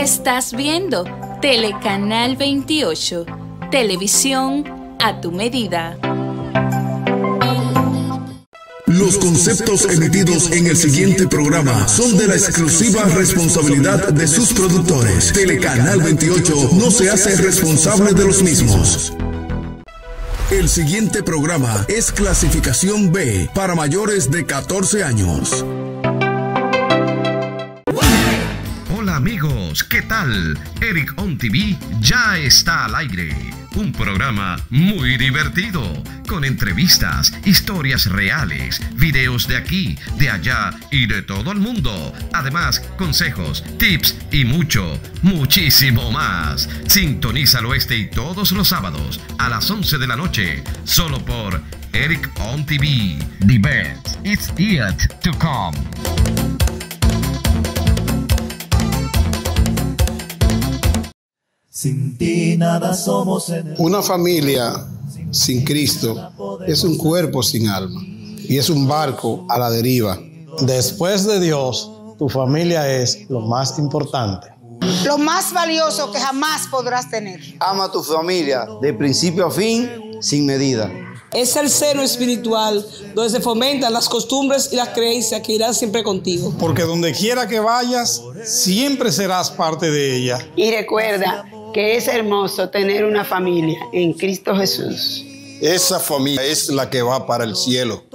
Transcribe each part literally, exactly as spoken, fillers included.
Estás viendo Telecanal veintiocho, televisión a tu medida. Los conceptos emitidos en el siguiente programa son de la exclusiva responsabilidad de sus productores. Telecanal veintiocho no se hace responsable de los mismos. El siguiente programa es clasificación B para mayores de catorce años. Hola amigos, ¿qué tal? Eric On T V ya está al aire. Un programa muy divertido, con entrevistas, historias reales, videos de aquí, de allá y de todo el mundo. Además, consejos, tips y mucho, muchísimo más. Sintonízalo este y todos los sábados a las once de la noche, solo por Eric On T V. The best is yet to come. Sin ti nada somos en el Una familia sin Cristo es un cuerpo sin alma y es un barco a la deriva. Después de Dios, tu familia es lo más importante. Lo más valioso que jamás podrás tener. Ama tu familia de principio a fin sin medida. Es el seno espiritual donde se fomentan las costumbres y las creencias que irán siempre contigo. Porque donde quiera que vayas, siempre serás parte de ella. Y recuerda que es hermoso tener una familia en Cristo Jesús. Esa familia es la que va para el cielo.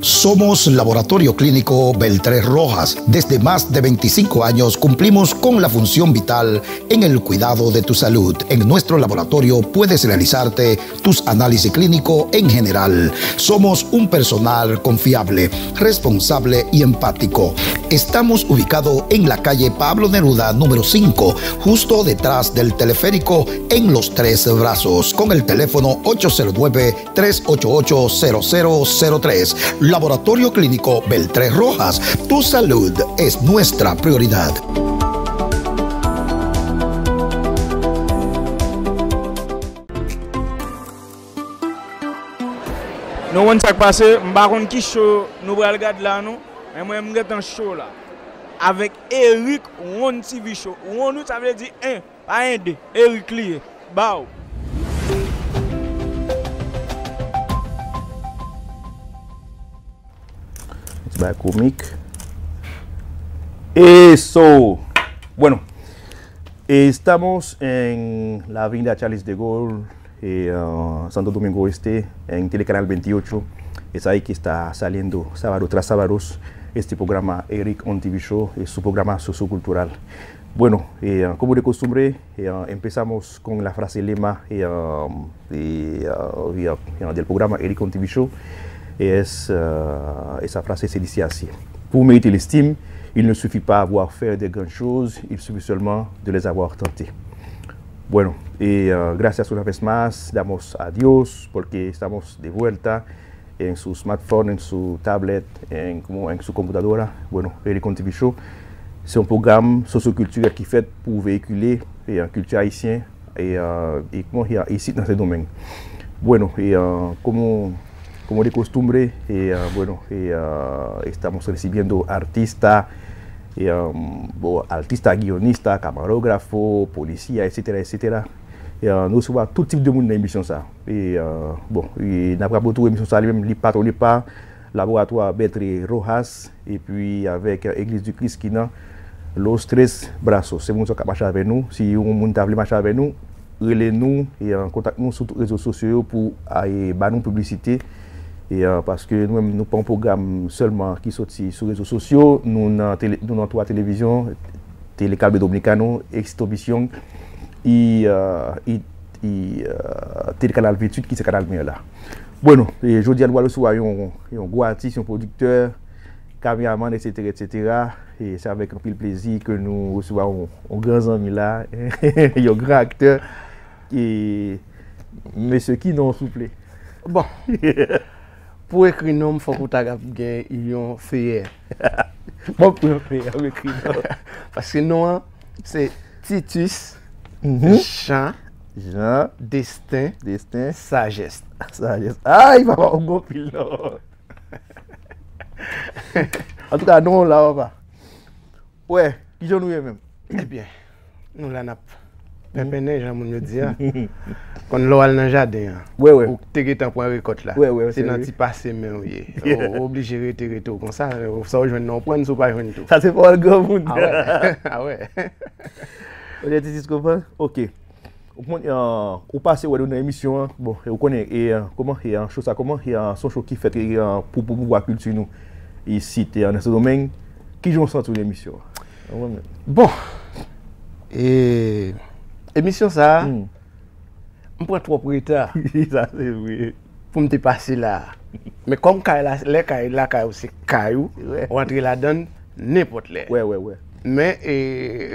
Somos Laboratorio Clínico Beltré Rojas. Desde más de veinticinco años cumplimos con la función vital en el cuidado de tu salud. En nuestro laboratorio puedes realizarte tus análisis clínicos en general. Somos un personal confiable, responsable y empático. Estamos ubicados en la calle Pablo Neruda número cinco, justo detrás del teleférico en Los Tres Brazos, con el teléfono ocho cero nueve, tres ocho ocho, cero cero cero tres. Laboratorio Clínico Beltré Rojas, tu salud es nuestra prioridad. Nou konn sa k pase, m pa konn ki show nou pral gad la non, men mwen m gentan cho la. Avèk Eric One T V Show. One wi sa vle di en, pa en de. Eric li ye. Baw. Ti bagay komik. Eso. Bueno, estamos en la Avenida Charles de Gaulle, eh, ah, Santo Domingo Este, en Telecanal veintiocho. Es ahí que está saliendo sábado tras sábado este programa Eric On T V Show, eh, su programa sociocultural. Bueno, eh, ah, como de costumbre, eh, ah, empezamos con la frase lema, eh, ah, eh, ah, eh, ah, del programa Eric On T V Show. Es, ah, esa frase se dice así. Pour mériter l'estime, il ne suffit pas avoir fait de grandes choses, il suffit seulement de les avoir tentées. Bueno, y ah, gracias una vez más damos a Dios porque estamos de vuelta en su smartphone, en su tablet, en, como en su computadora. Bueno, Eric On T V Show, se yon pwogram sosyokiltirèl ki fèt pou veyikile e, kilti ayisyen e, e, e, kòman, e, isit nan Sendomeng. Bueno, e, como, como de costumbre, e, bueno, e, estamos recibiendo artistas, e, bon, artistas, guionistas, camarógrafo, policía, etcétera, etcétera. E, nou resevwa tout tip de moun nan emisyon sa. E, bon, e, n ap raple tou emisyon sa li menm, li patwone pa Laboratwa Beltré Rojas, epi avèk, e, Église du Christ ki nan Los Tres Brazos. Se moun sa k ap mache avè nou. Si yon moun ta vle mache avè nou, rele nou, e, kontak nou sou tout rezo sosyo yo pou, e, ba nou piblisite. E, paske nou menm, nou pa yon pwogram sèlman ki soti sou rezo sosyo, nou nan tele, nou nan twa televizyon, Telekable Dominicano, Exitovision, e, e, e, Telekanal venntuit ki se kanal mwen an la. Bueno, e, jodi a nou pral resevwa yon, yon gwo atis, yon pwodiktè, kameramann, etsetera, etsetera. E se avèk anpil plezi ke nou resevwa yon, yon gran zanmi la, yon gran aktè, e mesye, ki non w, souple? Bon, pou ekri non m, fòk ou ta gen yon feyè. Bon, pou yon feyè, ou ekri non. Paske non an, se Titus Jean, Jean Destin, Destin Sagesse. Sagesse. Ay, papa, ou gon pil non. Antouka, nou la, papa. Wè, kijan nou ye menm? Ebyen, nou la n ap penpennen, jan moun yo di a. Konn lè w al nan jaden an, Wè, wè. ou te gentan pran rekòt la. Wè, wè, Se se nan vre. Ti pase men w ye. Ou ou oblije rete, rete w konsa. Sa w jwenn nan, w pran, si w pa jwenn tou. Sa se pawòl granmoun. Ah wè. Ah wè. Olye ti dis konprann? Ok. Ou konn, euh, ou pase wè nou nan emisyon an. Bon, e ou konnen, e, euh, kòman, e, euh, show sa, kòman, e, euh, se yon show ki fèt, e, euh, pou pwomouvwa kilti nou isit, e, euh, nan Sendomeng. Kijan w santi w nan emisyon an? Ou konprann? Bon, e, emisyon sa a, Hmm. m pran twòp reta Sa se vre. pou m te pase la. Men kòm kay la, lè kay lakay ou se kay ou, Wè. ou antre ladan l nenpòt lè. Wè, wè, wè. Men e,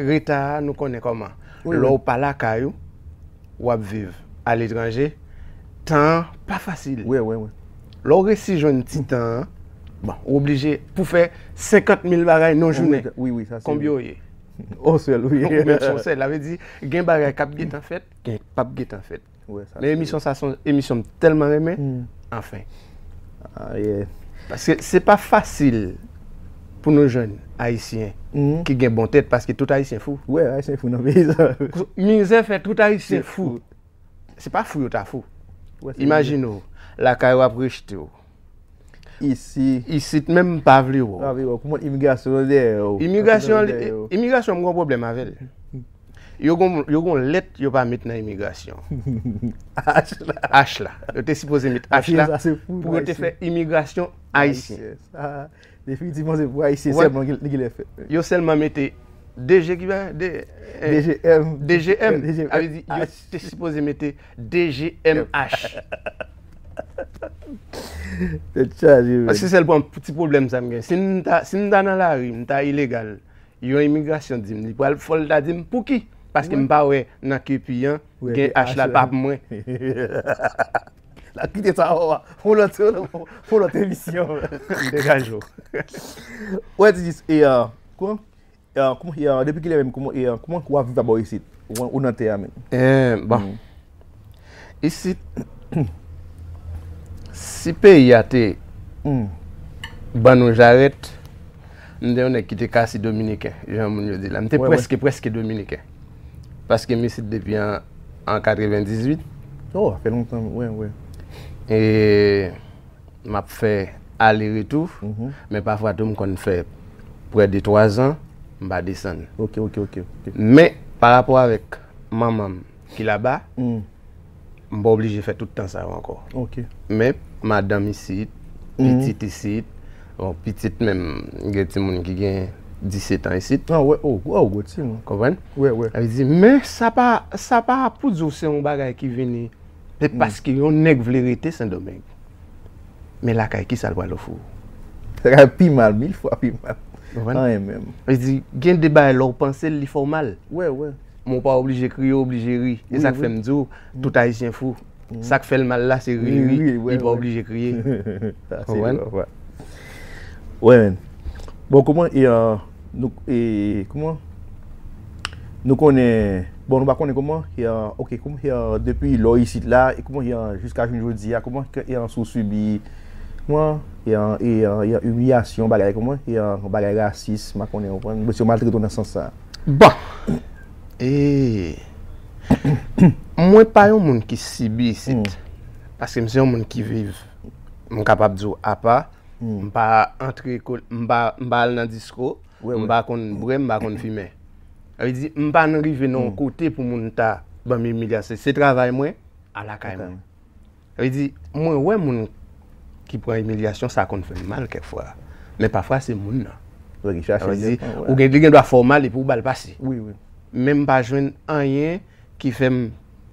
reta a, nou konnen kòman. Wi, Lè wi. w pa lakay ou, w ap viv aletranje, tan an pa fasil. Wè, wè, wè. Lè w resi jwenn ti tan an, bon, ou oblije pou fè senkant mil bagay nan jounen. Wi, wi, sa se Konbyen w ye? On sèl, wi. Ou menm se yon sèl. Sa vle di, gen bagay k ap gentan fèt, gen k p ap gentan fèt. Wè, sa Men se emisyon sa se yon emisyon m tèlman renmen. Hmm. Anfen. Ah, yeah. Paske se pa fasil pou nou jwenn Ayisyen Mhm. ki gen bon tèt, paske tout Ayisyen fou. Wè, Ayisyen fou nan peyi sa. Mizè fè tout Ayisyen fou. Se pa fou yo ta fou. Wè, se Imajine w, lakay w ap rejte w. Isi. Isit menm pa vle w. Pa vle wè, kòman imigrasyon dèyè w? Imigrasyon, Dèyè w. imigrasyon m gen yon pwoblèm avè l. Yo gon, yo gon lèt yo pa met nan imigrasyon. H la. H la. Yo te sipoze met H la Sa se fou, pou yo te Ayisyen. Fè imigrasyon ayisyen. Sa, definitivman, se pou Ayisyen Wè. Sèlman ki ki lè fè. Yo sèlman mete D G ki ba, D, eh, D G M. D G M. D G M. Sa vle di, yo te sipoze mete D G M H. Tèt chaje, men. Paske se sèl pwob- ti pwoblèm sa m gen. Si m ta, si m ta nan lari, m ta ilegal, yon imigrasyon di m, li pral fò l ta di m, "Pouki?" Paske m pa wè nan kepi an, Wè, gen gen H la H la. Pa pou mwen. La kite sa, on, on lòt, on lòt emisyon. M degaje w. Wè, ti dis, e, euh, kòman, e, euh, kòman, e, euh, depi kilè menm, kòman, e, euh, kòman w ap viv abò isit? Ou, ou nan tè a menm? Eh, bon. Isit, si peyi a te Hmm. ban nou jarèt, m te yon nèg ki te kasi dominiken, jan moun yo di la. M te Wè, wè. Prèske, prèske dominiken. Paske m isit depi an, an katrevendizuit. Oh, sa fè lontan, wè, wè. E m ap fè ale retou, Mhm. men pafwa tou m konn fè prè de twa zan, m pa desann. Ok, ok, ok, ok. Men, pa rapò avèk manman m ki laba, Hmm. m pa oblije fè tout tan sa yo ankò. Ok. Men, madanm isit, Mhm. pitit isit, bon, pitit menm, gen timoun ki gen disèt an isit. Ah, wè, oh, oh, gwo timoun. Konprann? Wè, wè. Sa vle di, men sa pa, sa pa pou di w se yon bagay ki vini, se paske yon nèg vle rete Sendomeng. Men lakay, kisa l pral ofri w? Sa ka pi mal, mil fwa pi mal. Konprann? Anyen menm. Sa vle di, gen de bagay lè w panse l, li fè w mal. Wè, wè. Men w pa oblije kriye, w oblije ri. E Wi, sa k wi. Fè m di w, tout Ayisyen fou. Sa k fè l mal la, se ri, Ri, ri, ri, wè, li pa wè. Oblije kriye. Sa, se Konprann? Wè, wè. Wè, men. Bon, kòman, e, euh, nou, e, kòman, nou konnen, bon, nou pa konnen kòman, e, euh, ok, kòman, e, euh, depi lò isit la, e kòman, e, euh, jiska jounen jodi a, kòman, e, euh, si w sibi, kòman, e, euh, e, euh, e, euh, imiyasyon, bagay, kòman, e, euh, bagay rasis, m pa konnen, w konprann, mesye maltrete w nan sans sa. Bon. E, mwen pa yon moun ki sibi isit. Hmm. Paske m se yon moun ki viv, m kapab di w, apa. Hmm. M pa antre, ko- m pa, m pa al nan disko, Wè, m wè. Pa konn bwè, m pa konn fimen. Sa vle di, m pa nan rive nan yon Hmm. Kote pou moun ta ban m imilyasyon. Se travay mwen, alakay mwen. Sa vle di, mwen wè moun ki pran imilyasyon, sa konn fè m mal kèk fwa. Men pafwa, se moun nan. Wè, ki chache Sa vle di, lè, wè. ou gen, li gen dwa fè w mal epi ou ba l pase. Wi, wi. Men m pa jwenn anyen ki fè m,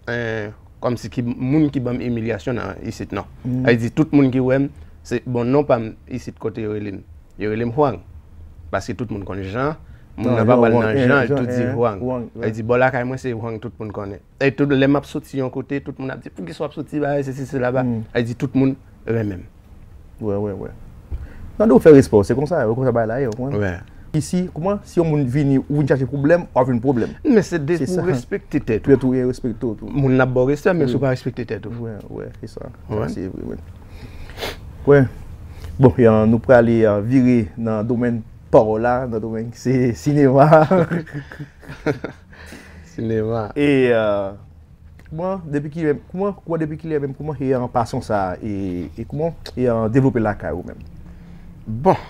eh, kòmsi ki moun ki ban m imilyasyon nan isit, non. Mm. Sa vle di, tout moun ki wè m, se, bon, non pa m isit kote yo rele m. Yo rele m Hwang. Paske tout moun konn Jan, moun Non, nan pa Jan pral Hwang, nan eh, Jan, Jan, tout di eh, Hwang. Hwang, Sa vle di, bò lakay mwen, se Hwang tout moun konnen. E tout lè m ap soti yon kote, tout moun ap di, "Poukisa w ap soti, bagay, sesi, sela, ba." Mm. Sa vle di, tout moun renmen m. Wè, wè, wè. Nan, nou fè respè, se konsa, se konsa bagay la ye, w konprann? Wè. Isi, kòman, si yon moun vini, ou vin chache pwoblèm, w ap jwenn pwoblèm. Men se de Se pou sa. Respekte tèt Pou ou. tou respekte w tou. Moun nan ba w respè, men si w Wi. Pa respekte tèt ou. Wè, wè, se sa. Wè. Sa se vre, men. Wè. Bon, e, nou prale, e, vire nan domèn pawòl la, nan domèn se sinema. Sinema. E, e, kouman, depi kilè, kouman, kouman, depi kilè menm, kouman e, e, pasyon sa a, e, e kouman e, e, devlope lakay ou menm? Bon.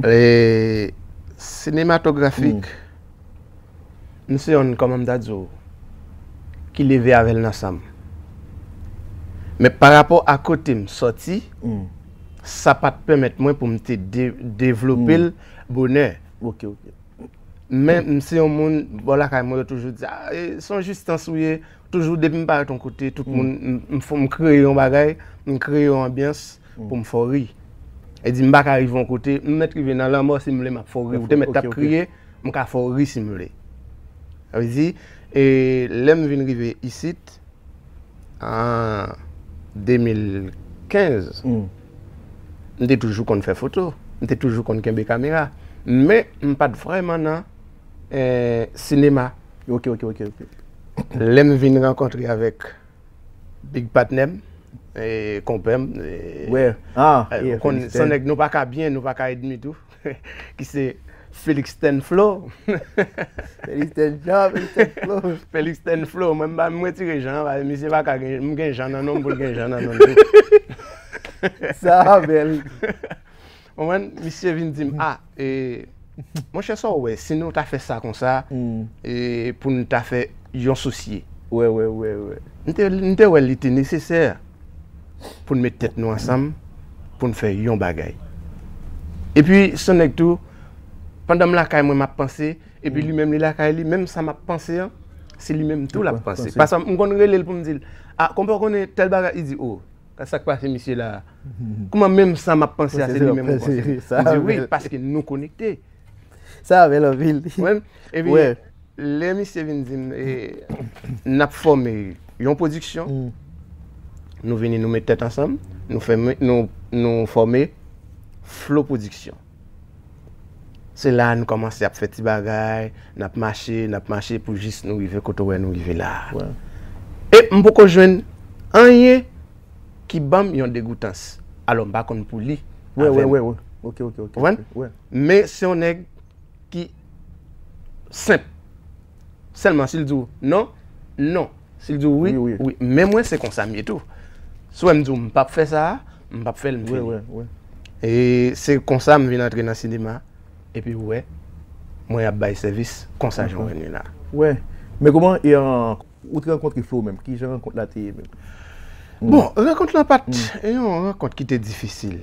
E, sinematografik, hmm. M se yonn, kòman m ta di w, ki leve avè l nan san m. Men parapò a kote m sòti, hmm. Sa pa t pèmèt mwen pou m te de-, devlope l hmm. Bonè. Ok, ok. Men m se yon moun, bò lakay mwen, yo toujou di, ah, e, se yon jistans ou ye. Toujou, depi m parèt yon kote, tout hmm. Moun, m, m fò, m kreye yon bagay, m kreye yon anbyans hmm. Pou m fè w ri. E di, m pa ka rive yon kote, m mèt rive nan lanmò, si m vle, m ap fè w ri. Ou te mèt t ap ok, ok. Kriye, m ka fè w ri si m vle. Sa vle di, e, lè m vin rive isit, an de mil kenz, hmm. M te toujou konn fè foto, m te toujou konn kenbe kamera, men m pa t vrèman nan, eh, sinema. Ok, ok, ok, ok. Lè m vin rankontre avèk big patnè m, e, konpè m, e, wè, ah, e, yeah, ou konn, Felix Ten. San nèg nou pa ka byen, nou pa ka èdmi tou. Ki se Felix Ten Flo. Felix Ten Jean, Felix Ten Flo. Felix Ten Flo, mwen m pa, m retire Jean an, misye pa ka gen, m gen Jean nan non m pou l gen Jean nan non l tou. Sa bèl. Konprann? Misye vin di m, ah, e, monchè, sa w wè, si nou ta fè sa konsa, hmm. E, pou nou ta fè yon sosye. Wè, wè, wè, wè. M te, m te wè li te nesesè pou n met tèt nou ansanm, pou n fè yon bagay. Epi, se yon nèg tou, pandan m lakay mwen, m ap panse, epi hmm. Li menm, li lakay li, menm sa m ap panse an, se li menm tou l ap panse. Panse. Paske m konn rele l pou m di l, ah, konpè w konnen tèl bagay, li di, oh, sa k pase misye la a? Kouman menm sa m ap panse a, se li menm ou panse? M di wi, paske nou konekte. Sa bèl anpil. Wè, epi, lè misye vin di m, e, n ap fòme yon pwodiksyon, hmm. Nou vini, nou met tèt ansanm, nou fèmen, nou, nou fòme Flo Pwodiksyon. Se la a nou kòmanse ap fè ti bagay, n ap mache, n ap mache pou jis nou rive kote w wè nou rive la a. Wè. E m poko jwenn anyen ki ban m yon degoutans. Alò, m pa konn pou li. Wè, wè, wè, wè. Ok, ok, ok. Konprann? Wè. Men se yon nèg ki senp. Sèlman si l di w non, non. Si l di w wi, wi, wi. Men mwen se konsa m ye tou. Si w wè m di w m p ap fè sa a, m p ap fè l, m fini. Wè, wè, wè. E se konsa m vin antre nan sinema. Epi w wè, mwen ap bay sèvis konsa jan w wè nou la. Wè. Men kòman e, an, ou te rankontre Flo menm? Kijan rankont la te ye menm? Bon, rankont lan pa t yon rankont ki te difisil.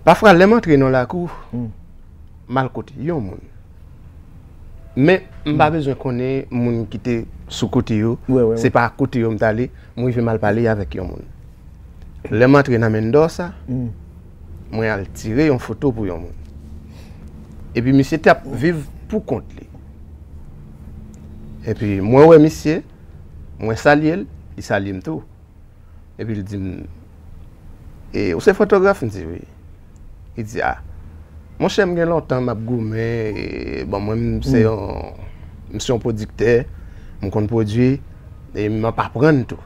Pafwa, lè m antre nan lakou, m al kote yon moun. Men, m pa bezwen konnen moun ki te sou kote yo, wè, wè, se pa kote yo m t ale, m rive m al pale avèk yon moun. Lè m antre nan Mendoza, mwen al tire yon foto pou yon moun. Epi misye t ap viv pou kont li. Epi mwen wè misye, mwen salye l, li salye m tou. Epi l di m, e, ou se fotograf? M di wi. Li di, a, monchè, m gen lontan m ap goumen, e, bon, mwen, m se yon, m se yon pwodiktè, m konn pwodui, e m ap aprann tou.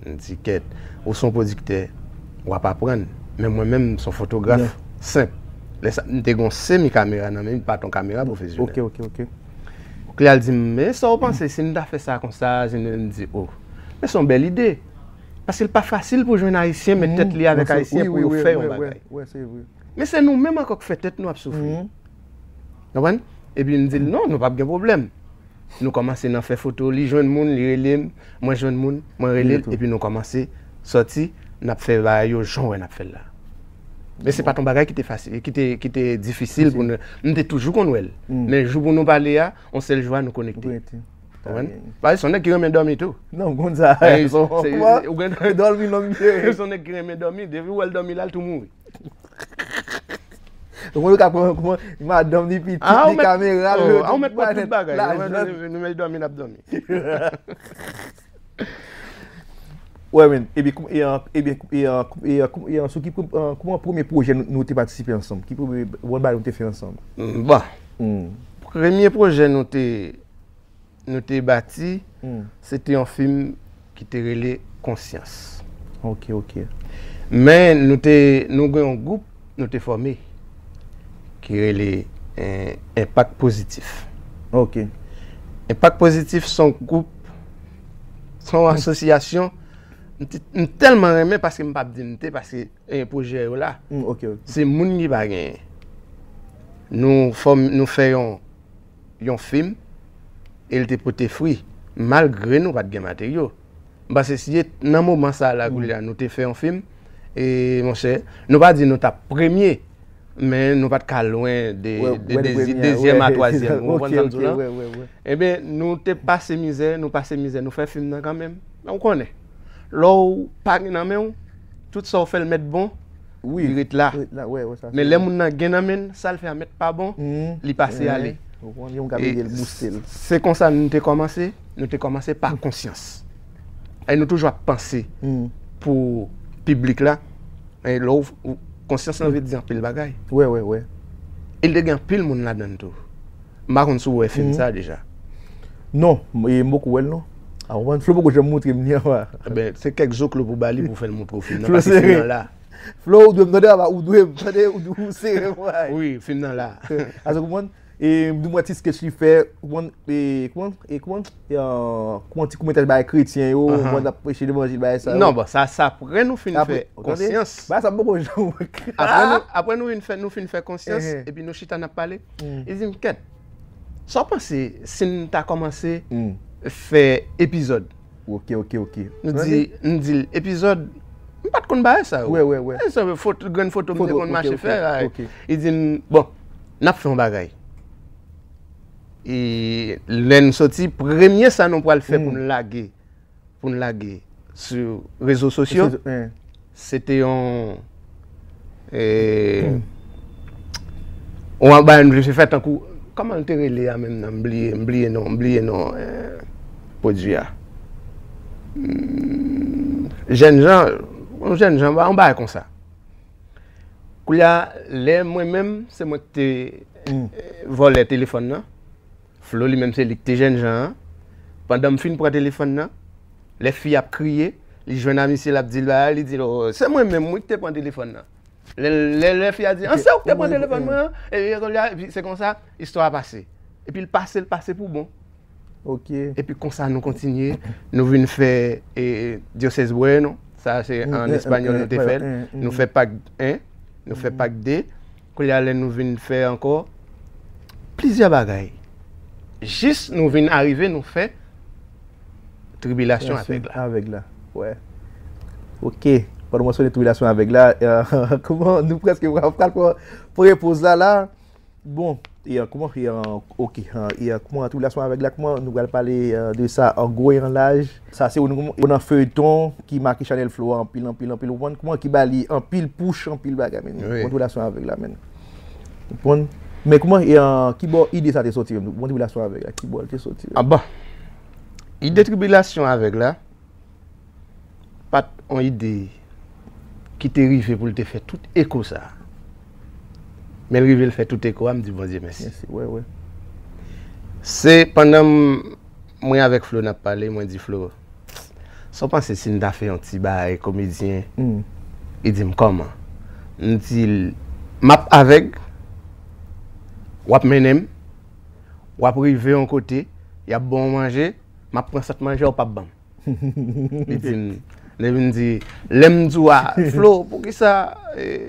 M di, kèt, ou se yon pwodiktè, w ap aprann. Men mwen menm, m se yon fotograf senp. Lè sa, m te gen yon semi kamera nan men m, pa t yon kamera pwofesyonèl. Ok, ok, ok. Donk, li al di m, men sa w panse si n ta fè sa konsa, si n, m di, o, men se yon bèl ide. Paske l pa fasil pou jwenn Ayisyen met tèt li avèk Ayisyen pou yo fè yon bagay. Men se nou menm ankò k fè tèt nou ap soufri. Konprann? Epi m di l, non, nou p ap gen pwoblèm. Nou kòmanse nan fè foto, li jwenn moun, li rele m, mwen jwenn moun, mwen rele l, epi nou kòmanse sòti, n ap fè bagay yo jan w wè n ap fè l la. Men se pa t yon bagay ki te fasil, ki te, ki te difisil pou nou. M te toujou konn wè l. Men jou pou nou pale a, yon sèl jou a nou konekte. Konprann? Paske se yon nèg ki renmen dòmi tou. Non, m konn sa. Dòmi long. Se yon nèg ki renmen dòmi, depi w wè l dòmi la, l tou mouri. Ou konn yo ka pran kòman madanm li, pitit li, kamera l, yo, tout bagay, lajan. Nou met dòmi, n ap dòmi. Wè, men, ebyen, kouman, e, an, ebyen, e, an, e, an, sou ki, e, an, kouman premye pwojè nou, nou te patisipe ansanm? Ki premye, bon, bagay nou te fè ansanm? Bon, premye pwojè nou te nou te bati, se te yon fim ki te rele Konsyans. Ok, ok. Men nou te, nou gen yon gwoup nou te fòme ki rele eh, Enpak Pozitif. Ok. Enpak Pozitif se yon gwoup, se yon asosyasyon. M te- m tèlman renmen paske m p ap di m te, paske eh, pwojè yo la. Mm, ok, ok. Se moun ki pa genyen. Nou fòm, nou fè yon, yon fim e l te pote fwi. Malgre nou pa t gen materyo. M panse si nan moman sa la koulye a nou te fè yon fim, e monchè, nou pa di nou t ap premye, men nou pa t ka lwen de, Wè, de, wè, de, premye, dezyèm a wè. twazyèm. Ou Ok, konprann sa m di ok, w la? Wè, wè, wè. Ebyen, nou te pase mizè, nou pase mizè, nou fè fim nan kanmenm. Men ou konnen, lè w pa gen nan men w, tout sa w fè l mèt bon, Wi. Li ret la. Ret la, wè, wè, sa Men lè moun nan gen nan men l, sa l fè a mèt pa bon, Mhm. li pase ale. Ou konn, yon ka veye l, booste l. Se konsa nou te kòmanse, nou te kòmanse pa konsyans. E nou toujou ap panse Mm. pou piblik la. E lè w, ou- konsyans lan vle di anpil bagay. Wè, wè, wè. E l te gen anpil moun ladan l tou. M pa konn si w wè fim sa deja. Non, m- e m poko wè l non. A, ou konprann, Flo poko janm montre m li anvan. Ebyen, se kèk zoklo pou ba li pou fè l montre w fim nan. Flo Paske fim sere. Nan la. Flo, ou dwe m tande anba, ou dwe m tande, ou, ou sere mwen. Wi, fim nan la. Ase ou konprann? E m di mwen ti sketch li fè, ou konprann, e kouman, e kouman, e, euh, kouman ti koumètaj bay kretyen yo, Ahan. Mwen ap preche levanjil bay sa yo. Non, bon, sa, sa apre nou fin Apre, fè ou tande? Konsyans. Ba sa m poko janm. Apre nou, apre nou fin fè, nou fin fè Konsyans, Ehe. Epi nou chita n ap pale. Mm. Li di m, kèt, sa w panse si n ta kòmanse Mm. fè epizòd? Ok, ok, ok. Nou di, nou di l, epizòd, m pa t konn bagay sa yo. Wè, wè, wè. E sa, foto, grenn foto m te Foto, konn ok, mache ok, fè. ok. Li di m, bon, n ap fè yon bagay. E lè n soti, premye sa nou pral fè Mm. pou n lage, pou n lage sou rezo sosyo, Se- eh. se te yon, eh, yon bagay nou te fè tankou, kòman l te rele a menm nan, m bliye, m bliye non, m bliye non, eh, pwodui a. Hmm, jèn jan, yon jèn jan, yon bagay konsa. Koulye a, lè mwen menm, se mwen ki te Mm. eh, vòlè telefòn nan. Flo li menm se li ki te jèn jan an. Pandan m fin pran telefòn nan, lè fi ap kriye, li jwenn a misye l ap di l bagay, li di l, "Oh, se mwen menm wi ki te pran telefòn nan." Lè, lè, lè fi a di, "An, se ou ki te pran Mwen, telefòn eh. Mwen an?" Epi, epi se konsa, istwa a pase. Epi l pase, l pase pou bon. Ok. Epi konsa nou kontinye, nou vin fè eh, Diocèse Bueno, sa se Mm, an eh, espanyòl eh, nou te eh, fè l. eh, Nou mm. fè Pak en, nou fè Pak de. Koulye a lè nou vin fè ankò plizyè bagay. Jis nou vin arive, nou fè Tribilasyon avèg la. Avèg la, wè. Ok. Pandan w mansyone Tribilasyon avèg la, eh, kouman nou prèske pral pran prepoz la la. Bon, e, eh, kouman, e, eh, ok, eh, e, eh, kouman Tribilasyon avèg la, kouman nou pral pale eh, de sa an gwo e an laj. Sa se youn, youn nan feyton ki make chanèl Flo a anpil, anpil, anpil. Ou konprann kouman ki ba li anpil pouch, anpil bagay, men. Wi. Bon, Tribilasyon avèg la, men. Ou konprann? Men kouman, e, eh, ki bò ide sa te soti menm? Bon, Tribilasyon avèg la, ki bò l te soti menm? Ah bon. Ide Tribilasyon avèg la, pa t yon ide ki te rive pou l te fè tout eko sa. Men l rive l fè tout eko a, m di Bondye mèsi. Mèsi, wè, wè. Se pandan m- mwen avèk Flo n ap pale, mwen di Flo, sa w panse si n ta fè yon ti bagay komedyen? Mm. Li di m kòman? M di l, m ap avèg, w ap mennen m, w ap rive yon kote, y ap ba w manje, m ap pran sant manje a, w p ap ban m. Li di m, li vin di, lè m di w a, Flo, poukisa eh,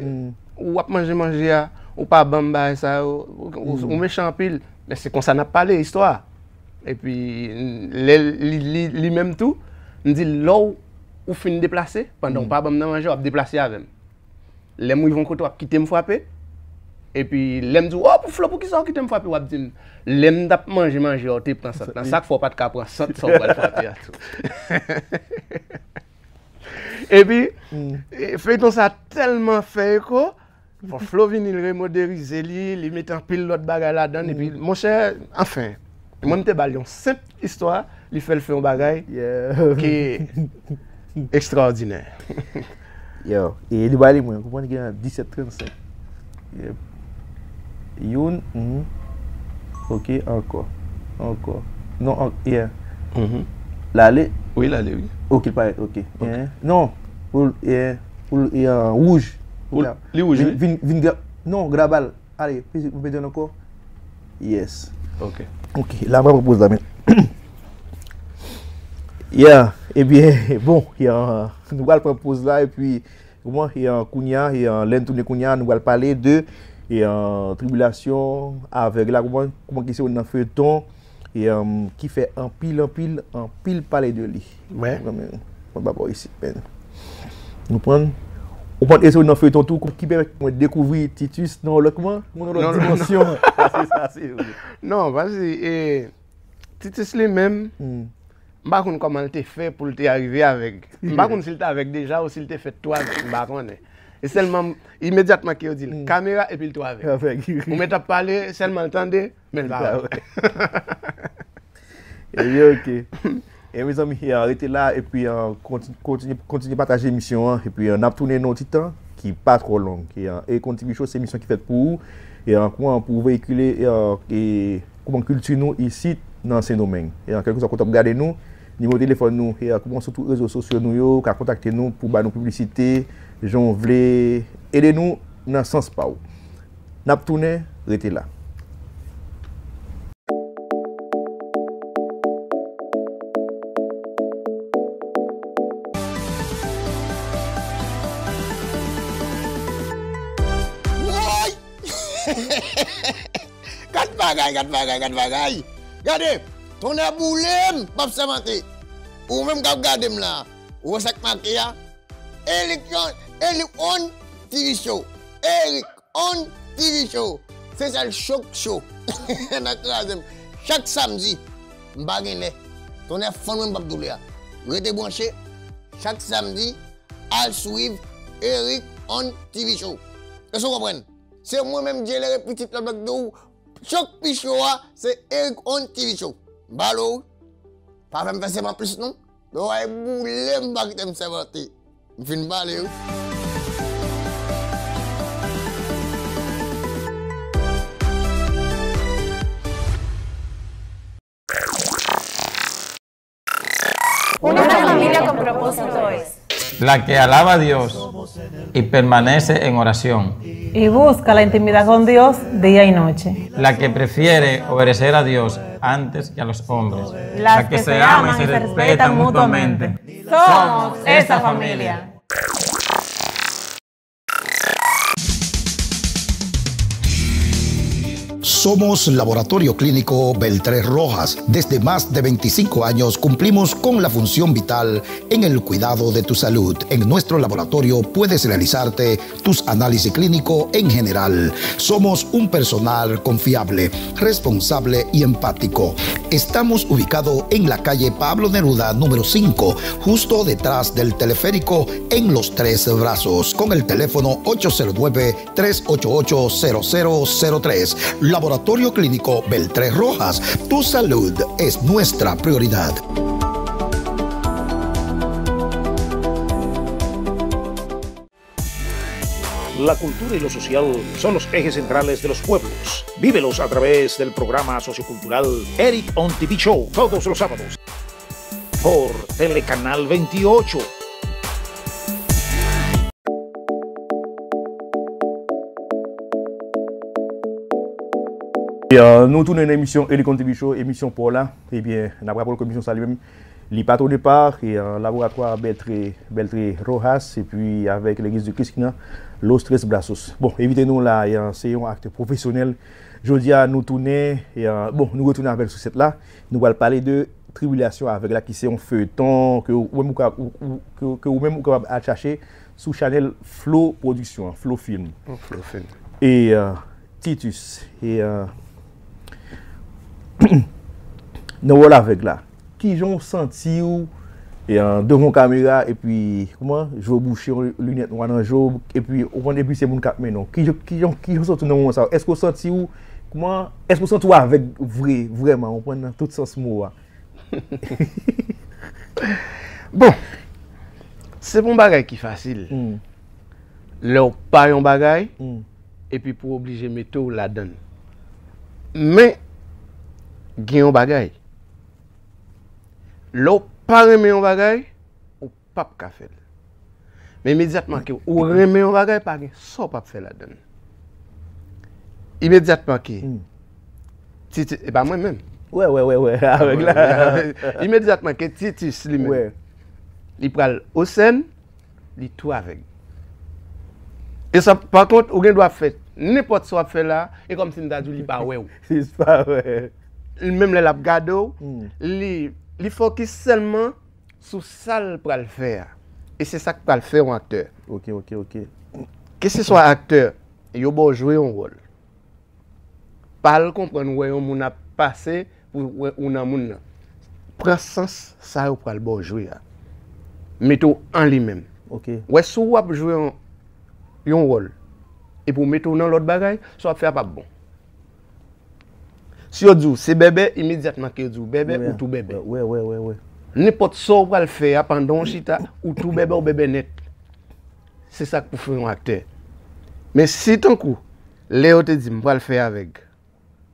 ou ap manje manje a, ou pa ban m bagay sa yo, ou, ou, ou mechan anpil. Men se konsa n ap pale, istwa. Epi, lè li, li, li menm tou, m di l, lè w, ou fin deplase, pandan w pa ban m nan manje, w ap deplase avè m. Lè m rive yon kote, w ap kite m frape. Epi, lè m di w, oh, pou Flo, poukisa w kite m frape? W ap di m, lè m t ap manje manje a, w te pran sant lan. Sa k fè w pa t ka pran sant sa w pral frape a tou. Epi, e, feyton sa tèlman fè eko, fò Flo vini, li remoderize li, li mete anpil lòt bagay ladan l, epi, monchè, anfen, mwen m te ba l yon senp istwa, li fè l fè yon bagay Yeah. ki ekstraòdinè. Yo, e li ba li mwen, konprann gen disèt trannsenk. Yep. Youn, mhm. Ok, ankò. Ankò. Non, an, yeah. Mhm. L ale? Wi, l ale, wi. Ok, l parèt, ok. Yeah. Non, pou, yeah. Pou l, e, an wouj. Pou l, li wouj, vin, wi. Vin, vin gra-, non, grabal. Ale, mwen pèdi l ankò. Yes. Ok. Ok, la mwen pran poz la, men. Yeah, ebyen, bon, yeah, nou pral pran poz la, epi, kouman, e, kounye a, e, lè n tounen kounye a, nou pral pale de, e, tribilasyon avèg la, kouman, kouman ki se youn nan feyton, e, ki fè anpil, anpil, anpil pale de li. Mwen. Mwen, mwen, mwen pa bò isit, men. Nou pran, ou pran ese nan feyton tou, ki pèmèt mwen dekouvri Titus nan yon lòt, kouman? Nan yon lòt dimansyon. Sa se, sa se vre. Non, paske, e, Titus li menm, m pa konn kòman l te fè pou l te arive avèg. M pa konn si l te avèg deja ou si l te fèt tou avèg, m pa konnen. E sèlman, imedyatman ke yo di l, kamera epi l tou avèg. Avèg. Ou mèt ap pale, sèlman l tande, men l pa wè. Ebyen, ok. E mezanmi, e, rete la, epi, e, konti-, kontinye, kontinye pataje emisyon an, epi, e, n ap tounen nan yon ti tan ki pa twò long. E, e Eric On T V Show, se emisyon ki fèt pou ou, e, an kouman pou veyikile, e, e, kouman kilti nou isit nan Sendomeng. E, kèlkeswa kote w ap gade nou, nimewo telefòn nou, e, kouman sou tout rezo sosyo nou yo, ou ka kontakte nou pou ba nou piblisite, jan w vle, ede nou nan sans pa w. N ap tounen, rete la. Woy! Gad bagay, gad bagay, gad bagay! Gade, tonnè boule m, m ap sèmante. Ou menm k ap gade m la, ou wè sa k make a? Eric On, Eric On T V Show. Eric On T V Show. Se sèl show k cho. N a kraze m. Chak samdi, m pa gen lè. Tonnè fann mwen m p ap doule a. Rete branche. Chak samdi, al swiv Eric On T V Show. Èske w konprann? Se mwen menm, Djelere, pitit Lòt Blòk de ou. Show k pi cho a, se Eric On T V Show. M pale w, pa fè m fè seman plis non. Lè w ay boule m, pa kite m sèmante. M fin pale wi. Una familia con propósito es. La que alaba a Dios y permanece en oración. Y busca la intimidad con Dios día y noche. La que prefiere obedecer a Dios antes que a los hombres. Las que se aman y se respetan mutuamente. Somos esa familia. Somos Laboratorio Clínico Beltré Rojas. Desde más de veinticinco años cumplimos con la función vital en el cuidado de tu salud. En nuestro laboratorio puedes realizarte tus análisis clínico en general. Somos un personal confiable, responsable y empático. Estamos ubicados en la calle Pablo Neruda número cinco, justo detrás del teleférico en Los Tres Brazos, con el teléfono ocho cero nueve, tres ocho ocho, cero cero cero tres. Laboratorio Clínico Beltré Rojas, tu salud es nuestra prioridad. La cultura y lo social son los ejes centrales de los pueblos. Vívelos a través del programa sociocultural Eric On T V Show, todos los sábados por Telecanal veintiocho. E, euh, nou tounen nan emisyon Eric On T V Show, emisyon pa w la. Ebyen, n ap rapele ke emisyon sa li menm, li pa twò depa, e, euh, laboratwa Beltré, Beltré Rojas, epi avèk Legliz de Kris ki nan Los Tres Brazos. Bon, envite nou la, e, euh, se yon aktè pwofesyonèl. Jodi a, nou tounen, e, euh, bon, nou retounen avè l sou sèt la. Nou pral pale de tribilasyon avèg la, ki se yon feyton ke ou menm ou ka, ou, ou, ke, ke ou menm ou kapab al chache sou chanèl Flo Production an, Flo Film. Oh, Flo Film. E, euh, Titus, e, euh, nan wòl avèg la, kijan w santi w, e, euh, devan kamera, epi, kouman, je w bouche, linèt nwa nan je w, epi, ou konn, epi se moun k ap mennen w. Kijan, kijan, kijan w santi w nan moman sa yo? Èske w santi w, kouman, èske w santi w avèg vre, vrèman, ou konprann, nan tout sans mo a? Bon, se pa yon bagay ki fasil. Hmm. Lè w pa yon bagay, hmm, epi pou w oblije mete w ladan l. Men, gen yon bagay. Lè w pa renmen yon bagay, ou p ap ka fè l. Men imedyatman ke ou renmen yon bagay, pa gen sa w p ap fè ladan l. Imedyatman ke Titus, e pa mwen menm. Wè, wè, wè, wè, avèg la. Imedyatman ke Titus li menm, li pral o sèn, li tou avèg. E sa, pa kont, ou gen dwa fè nenpòt sa w ap fè la, e kòmsi m ta di w li pa wè w. Li pa wè. Menm lè l ap gade w, li, li fokis sèlman sou sa l pral fè a. E se sa k pral fè yon aktè. Ok, ok, ok. Keseswa aktè, yo ba w jwe yon wòl. Pa al konprann ou wè yon moun ap pase pou wè ou nan moun nan. Pran sans sa yo pral ba w jwe a. Mete w an li menm. Ok. Wè si w ap jwe yon, yon wòl, epi w mete w nan lòt bagay, sa w ap fè a p ap bon. Si yo di w se bèbè, imedyatman ke yo di w bèbè, ou tou bèbè. Wè, wè, wè, wè. Nenpòt sa w pral fè a pandan w chita, ou tou bèbè, ou bèbè nèt. Se sa k pou fè yon aktè. Men si tankou, lè yo te di m pral fè avèg,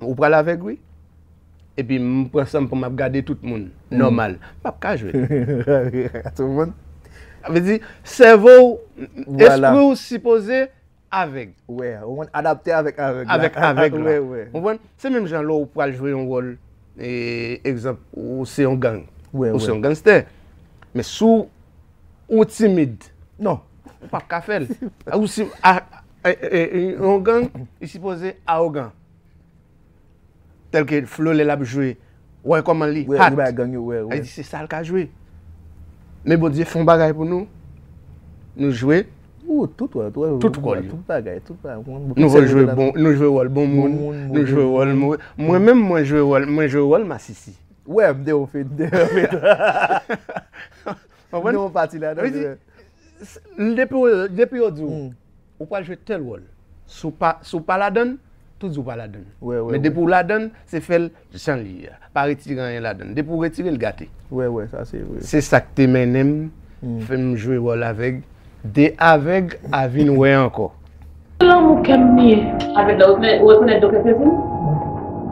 ou pral avèg wi. Epi m pran san m pou m ap gade tout moun nòmal. M p ap ka jwe. Tout moun. Sa vle di, sèvo w, espri w sipoze avèg. Wè, ou konn adapte avèk avèg la. Avèk avèg la. Wè, wè. Konprann? Se menm jan lè w pral jwe yon wòl, e, egzanp, ou se yon gang. Wè, ou se wè. Yon gangstè. Men si w timid, Non. ou p ap ka fè l. Ou si, a, e, e, e, yon gang, li sipoze awogan. Tèlke Flo lè l ap jwe, wè kòman li Wè, hot. Li bay gang yo, wè, wè. Li di se sa l ka jwe. Men Bondye fè yon bagay pou nou. Nou jwe. Ou, tout wòl, tout wòl. Tout wòl yo. Tout bagay, tout bagay. Nou jwe bon, nou jwe wòl bon moun, nou jwe wòl move. Mwen menm, mwen jwe wòl, mwen jwe wòl masisi. Wè, m te yon fè, m te yon fè. Konprann? Nou pati la, Sa vle di, non. s- depi w- depi yo di w, ou pral jwe tèl wòl. Si w pa, si w pa ladan l, tou di w pa ladan l. Wè, wè, Men wè. Depi w ladan l, se fè l jan l ye a. Pa retire anyen ladan l. Depi w retire l, gate. Wè, wè, sa se vre. Se sa k te mennen m, fè m jwe wòl avèg. De avèg a vin wè ankò. Lanmou kè m li ye. Avèg la, ou rekonèt, ou rekonèt doktè Freddy?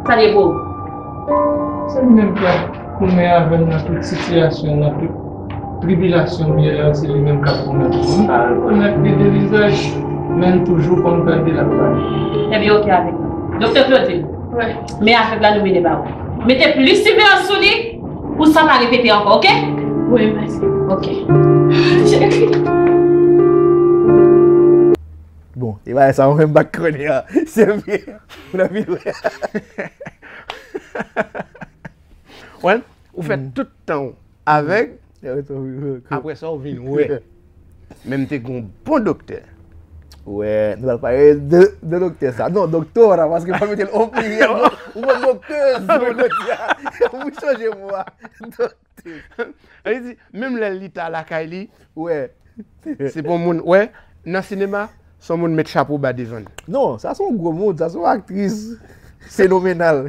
Sa l ye pou ou? Se li menm k ap goumen avè m nan tout sitiyasyon, nan tout tribilasyon m ye la, se li menm k ap goumen pou mwen. M pa rekonèt li de vizaj, men m toujou konn tande l ap pale. Ebyen, oke avèk mwen. Doktè Claudine, men avèg la nou mennen ba ou. Mete plis siveyans sou li, pou sa pa repete ankò, oke? Wi, mèsi. Oke. Bon, e bagay sa mwen menm m pa k konnen an. Se vre. Moun ap vin wè. Wè, ou fè tout tan w avèg, Apre sa, wi, wi. Apre sa, ou vin wè. Men m te gen yon bon doktè. Wè, nou pral pale de, de doktè sa. Non, doktora, paske pa mete l o pliryèl, non. Ou mwen doktèz, mwen jodi a. Ou chanje mo a. Doktèz. Sa vle di, menm lè li ta lakay li, Wè. Se pou moun, wè, nan sinema, se yon moun met chapo ba devan l. Non, sa se yon gwo moun, sa se yon aktris fenomenal.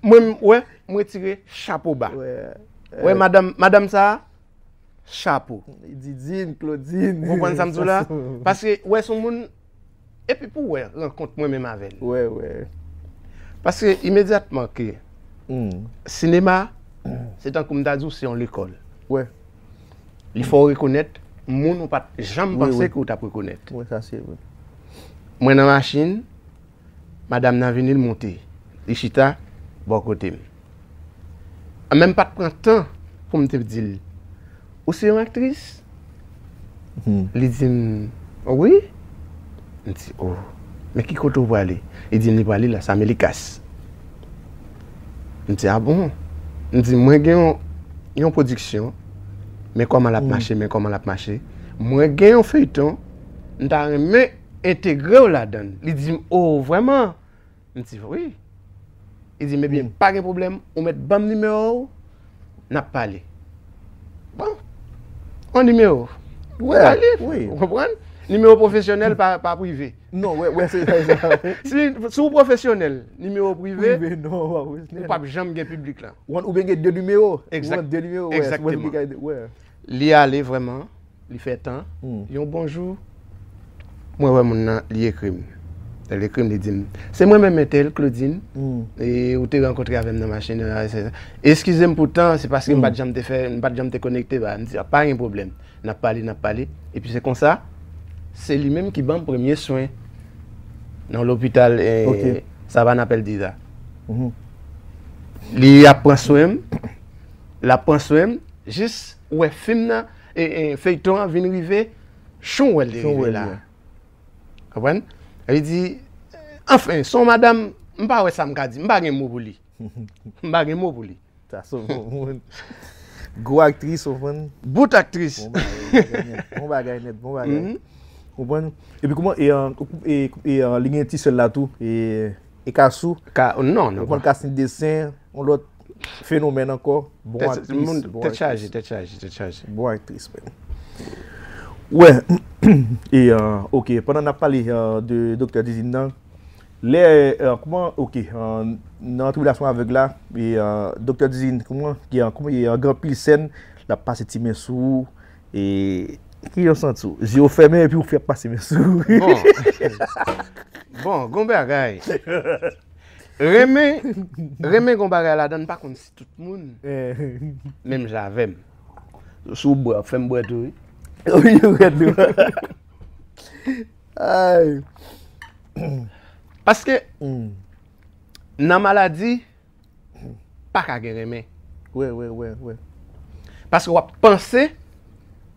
Mwen, m- wè, m retire chapo ba. Wè. Wè, madanm, madanm sa, chapo. Didine, Claudine. Ou konprann sa m di w la? Paske, wè, se yon moun, epi pou wè, rankont mwen menm avè l. Wè, wè. Paske, imedyatman ke Hmm. sinema, se tankou m ta di w, se yon lekòl. Wè. Li fè w rekonèt moun ou pa t janm Wi, panse wi. Ke w t ap rekonèt. Wè, sa se vre. Mwen nan machin, madanm nan vini, l monte. Li chita bò kote m. An, men m pa t pran tan pou m te di l, ou se yon aktris? Hmm. Li di m, wi. M di, oh, men ki kote w prale? Li di m li prale Las Américas. M di, a bon? M di, mwen gen yon, yon pwodiksyon, men kòman l ap mache, men kòman l ap mache. Mwen gen yon feyton, m ta renmen entegre w ladan l. Li di m, oh, vrèman? M di, wi. Li di m, ebyen, pa gen pwoblèm, ou mèt ban m nimewo w, n ap pale. Bon. Yon nimewo. Wè, Pale. Wi. Ou konprann? Nimewo pwofesyonèl, pa, pa prive. Non, wè, wè, se sa, sa. Si, si w pwofesyonèl, nimewo prive, Prive, non, w pa ou p ap janm gen piblik la. Ou, ou byen gen de nimewo. Ou Exact. Gen de nimewo, wè. Exactement. Ou gen de, wè. Li ale vrèman, li fè tan. Hmm. Yon bon jou, mwen wè moun nan, li ekri m. L ekri m, li di m, "Se mwen menm entèl, Claudine. E ou te rankontre avè m nan machin nan, se sa. Eskize m pou tan, se paske m pa t janm te fè, m pa t janm te konekte ba." M di, "A, pa gen pwoblèm. N ap pale, n ap pale." Epi se konsa, se li menm ki ban m premye swen nan lopital, eh, Savannah Perdita. Li ap pran swen m, l ap pran swen m, jis ou wè fim nan, e, e, feyton an vin rive, chon wè l te rive la. Konprann? Li di, anfen, se yon madanm, m pa wè sa m ka di, m pa gen mo pou li. M pa gen mo pou li. Sa se yon moun. Gwo aktris, ou konprann? Bout aktris. Bon bagay, bon bagay nèt, bon bagay nèt, bon bagay. Ou konprann? Epi kòman, e, e, e, e, li gen ti sè l la tou, e, e Kasou. Ka, non, non. Ou konprann, Kasou Desen, yon lòt fenomèn ankò. Bon aktris, bon aktris. Tèt chaje, tèt chaje, tèt chaje. Bon aktris, men. Wè, e, e, ok, pandan n ap pale, e, de Doktè Didine nan, lè, e, kòman, ok, e, nan tribilasyon avèg la, e, e, Doktè Didine, kòman, ki, e, kòman, e, gen anpil sèn, l ap pase ti men sou ou, e, ki jan w santi w? Zye w fèmen epi w fè ap pase men sou ou. Bon. Bon, gon bagay. Renmen, renmen gon bagay ladan, pa konn si tout moun menm jan avè m. Si w bwè, w ap fè m bwè tou, wi. Wi, w rèd, wi. Ay. Paske, nan maladi, pa ka gen renmen. Wè, wè, wè, wè. Paske w ap panse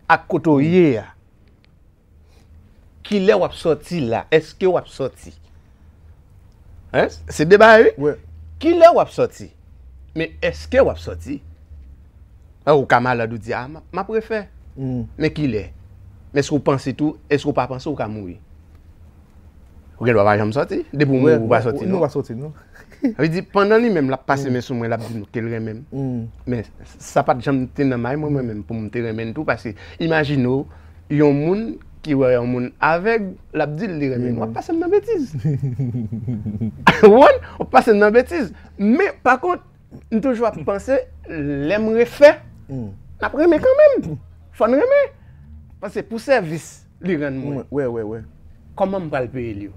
ak kote w ye a. Kilè w ap sòti la? Èske w ap sòti? Hein? Se de bagay, wi. Kilè w ap sòti? Men èske w ap sòti? A, ou ka malad, ou di, "A, m ap, m ap refè." Men kilè? Men èske w panse tou? Èske w pa panse w ka mouri? Ou gen dwa pa janm sòti. Depi w mouri, ou pa sòti, non. Ou pa sòti, non. Sa vle di, pandan li menm, l ap pase men sou mwen, l ap di m ke l renmen m. Men sa pa t janm te nan may mwen, mwen menm, pou m te renmen l tou, paske imajine w, yon moun ki wè yon moun avèg, l ap di l li renmen l. W ap pase m nan betiz. Ou konprann? W ap pase m nan betiz. Men, pa kont, m toujou ap panse, lè m refè, n ap renmen kanmenm. Fò n renmen. Paske pou sèvis li rann mwen. Wè, wè, wè. Kòman m pral peye l yo?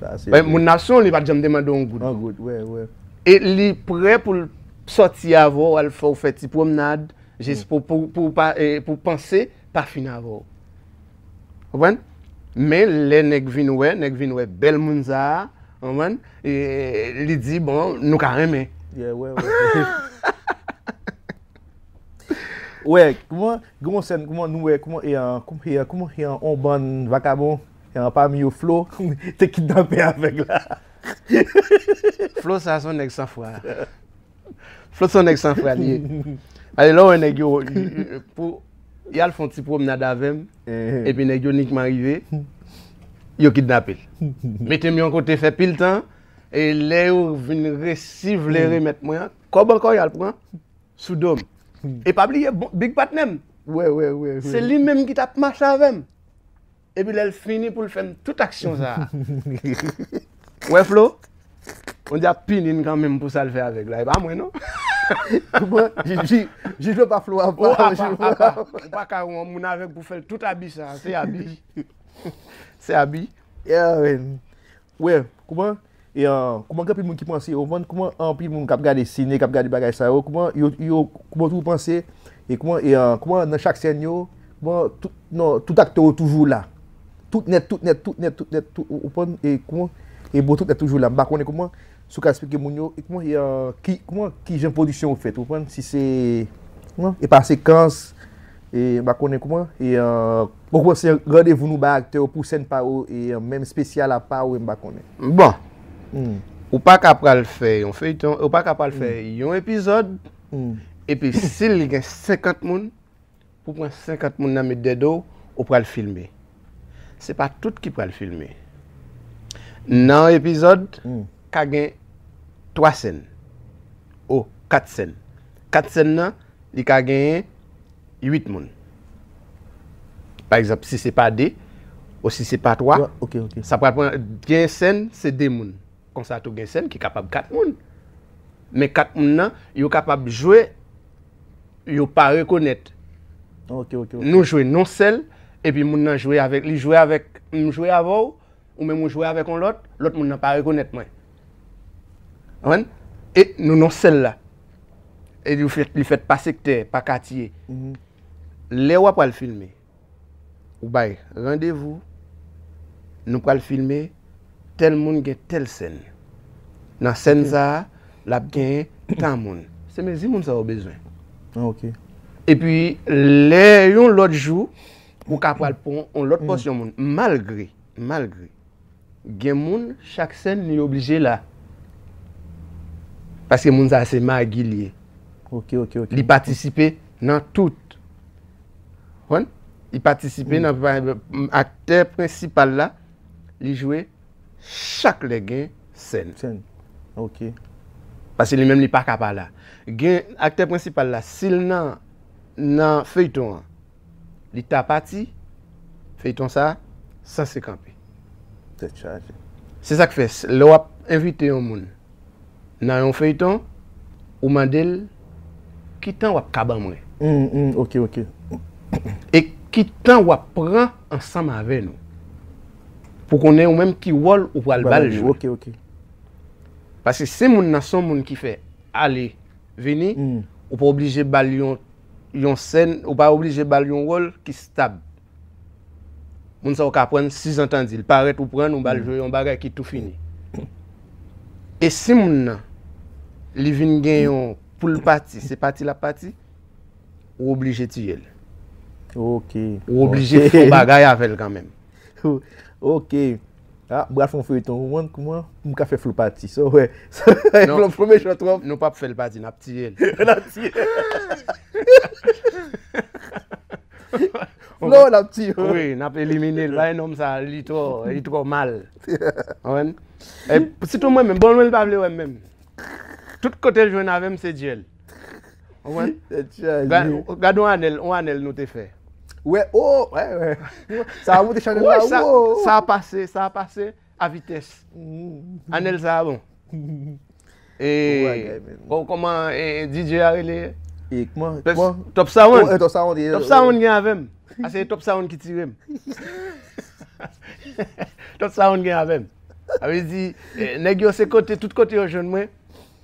Sa se vre. Moun nan sou, li pa t janm te mande w yon goud. Yon goud, wè, wè. E li prè pou l sòti avè w, al fè w fè ti pwomnad, jis pou, pou, pou pa, e, pou panse pa fin avè w. Konprann? Men lè nèg vin wè, nèg vin wè bèl moun sa a, konprann? E, li di, "Bon, nou ka renmen." Yeah, wè, wè. Wè, kòman, kòman sèn, kòman nou wè, kòman, e, an, kòman, e, an, kòman, e, an, on bann vakabon, e, an, pami yo Flo, te kidnape avèg la. Flo sa se yon nèg san fwa. Flo se yon nèg san fwa li ye. Ale, lè w wè nèg yo, pou, y al fè yon ti pwomnad avè m, epi nèg yo nikman rive, yo kidnape l. Mete m yon kote fè pil tan, e lè yo vin resi vle remèt mwen an, kòb ankò y al pran. Sou do m. E pa bliye, bon, big patnè m. Wè, wè, wè, wè. Se li menm ki t ap mache avè m. Epi lè l fini pou l fè m tout aksyon sa a. Wè, Flo? Bondye ap pini n kanmenm pou sa l fè avèg la. E pa mwen, non. Mwen, jij, jij, jij yo pa Flo a pa. Ou pa ka wè yon moun avèg pou fè l tout abi sa a. Se abi. Se abi. Yeah, man. Wè, kòman, e, an, kòman gen anpil moun ki panse, ou konprann, kòman anpil moun k ap gade sine, k ap gade bagay sa yo, kòman yo, yo, kòman tou panse, e kòman, e, an, kòman nan chak sèn yo, kòman tout, non, tout aktè yo toujou la. Tout nèt, tout nèt, tout nèt, tout nèt, tout, ou, ou konprann, e kòman, e bon, tout nèt toujou la. M pa konnen kòman, si w ka eksplike moun yo, e kòman, e, an, ki, kòman, ki jan pwodiksyon yo fèt, ou konprann, si se, kòman, e pa sekans, E m pa konnen kòman. E, euh, ou kòmanse randevou nou bay aktè yo pou sèn pa yo, e, euh, menm espesyal apa yo, e m pa konnen. Bon. Hmm. Ou pa ka pral fè yon feyton, ou pa ka pral fè yon epizòd, epi si li gen senkant moun, pou pran senkant moun nan met dèyè do w, ou pral filme. Se pa tout ki pral filme. Nan yon epizòd, ka gen twa sèn. O, kat sèn. Kat sèn nan, li ka genyen uit moun. Pa egzanp, si se pa de, ou si se pa twa, sa pral pran, gen sèn, se de moun. Konsa tou gen sèn ki kapab kat moun. Men kat moun nan, yo kapab jwe, yo pa rekonèt. Nou jwe non sèl, Epi moun nan jwe avèk, li jwe avèk, m jwe avè w, ou menm ou jwe avèk yon lòt, lòt moun nan pa rekonèt mwen. Konprann? E nou nan sèl la. E li fèt, li fèt pa sektè, pa katye. Lè w ap pral filme, ou bay randevou, nou pral filme, tèl moun gen tèl sèn. Nan sèn sa a, l ap gen tan moun. Se mezi moun sa yo bezwen. Ah, ok. Epi, lè yon lòt jou, ou ka pral pran yon lòt pòsyon moun. Malgre, malgre, gen moun, chak sèn, li oblije la. Paske moun sa se magi li ye. Ok, ok, ok. Li patisipe nan tout. Konprann? Li patisipe nan, aktè prensipal la, li jwe chak lè gen sèn. Sèn. Ok. Paske li menm li pa ka pa la. Gen aktè prensipal la, si l nan, nan feyton an, li ta pati, feyton sa a sanse kanpe. Tèt chaje. Se sa k fè, s- lè w ap envite yon moun nan yon feyton, ou mande l ki tan w ap ka ban mwen. Hmm, hmm, ok, ok. E ki tan w ap pran ansanm avè nou. Pou konnen ou menm ki wòl ou pral ba l jwe. Ok, ok. Paske si moun nan se yon moun ki fè ale, vini, Hmm. ou pa oblije ba l yon, yon sèn, ou pa oblije ba l yon wòl ki stab. Moun sa ou ka pran sizantan di l parèt ou pran l, ou ba l jwe yon bagay ki tou fini. E si moun nan, li vin gen yon pou l pati, se pati l ap pati, ou oblije tiye l. Ok. Ou oblije fè yon bagay avè l kanmenm. Ok. Ah, m pral fè yon feyton. Ou konprann kouman m ka fè Flo pati? So, wè. Non. Flo, premye chwa twòp. Nou p ap fè l pati, n ap tiye l. N ap tiye. Flo, n ap tiye. Wi, n ap elimine l. Bay nonm sa, li twò, li twò mal. Konprann? E sitou mwen menm, bon, mwen l pa vle wè m menm. Tout kote l jwenn avè m, se dyèl. Konprann? Tèt chaje. Ga- Gade yon Anèl, yon Anèl nou te fè. Wè, oh, wè, wè. Sa a monte chanèl Wè, la, sa, oh. Sa a pase, sa a pase a vitès. Mm. Anèl sa a bon. E, Bon bagay, men. Bon, kòman eh, D J a rele? E kòman, Pep- kòman? Top Sound. Oh, eh, Top Sound, yeah. Top Sound gen avè m. A se Top Sound ki tire m. Top Sound gen avè m. Sa vle di, eh, nèg yo se kote, tout kote yo jwenn mwen.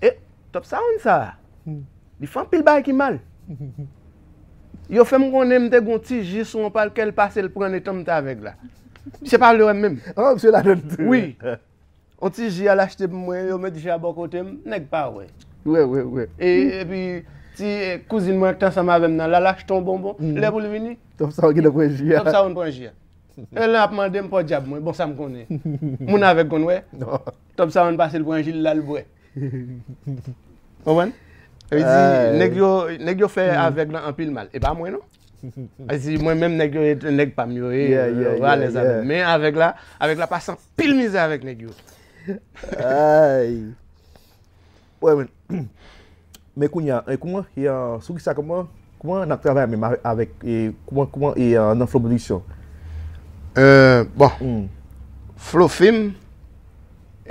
E Top Sound sa, li fè anpil bagay ki mal. Yo fè m konnen m te gon ti ji sou yon palkè, l pase l pran etan m te avèg la. Misye pa vle wè m menm. Oh, misye la donn tou. Wi. On ti ji al achte pou mwen, yo met ji a bò kote m, nèg pa wè. Wè, wè, wè. E, epi, ti eh, kouzin mwen ki t ansanm avè m nan, l al achte yon bonbon, lè pou l vini, Top Sound ki nan pran ji a. Top Sound pran ji a. E lè ap mande m pòdyab mwen, bon sa m konnen. Moun avèg konn wè. Non. Top Sound pase l pran ji l la l bwè. Konprann? Sa vle di, Ay. nèg yo, nèg yo fè avèg lan anpil mal. E pa mwen non. Sa vle di, mwen menm nèg yo, nèg pa m yo, e, Yeah, yeah, yo alèz yeah, avè yeah. m. Men avèg la, avèg la pase anpil mizè avèk nèg yo. Ay. Wè, men. Men kounye a, e, kouman, e, sou ki sa, kouman, kouman n ap travay menm avèk, avèk, e, kouman, kouman, e, nan Flow Production? Euh, bon, Hmm. Flow Film.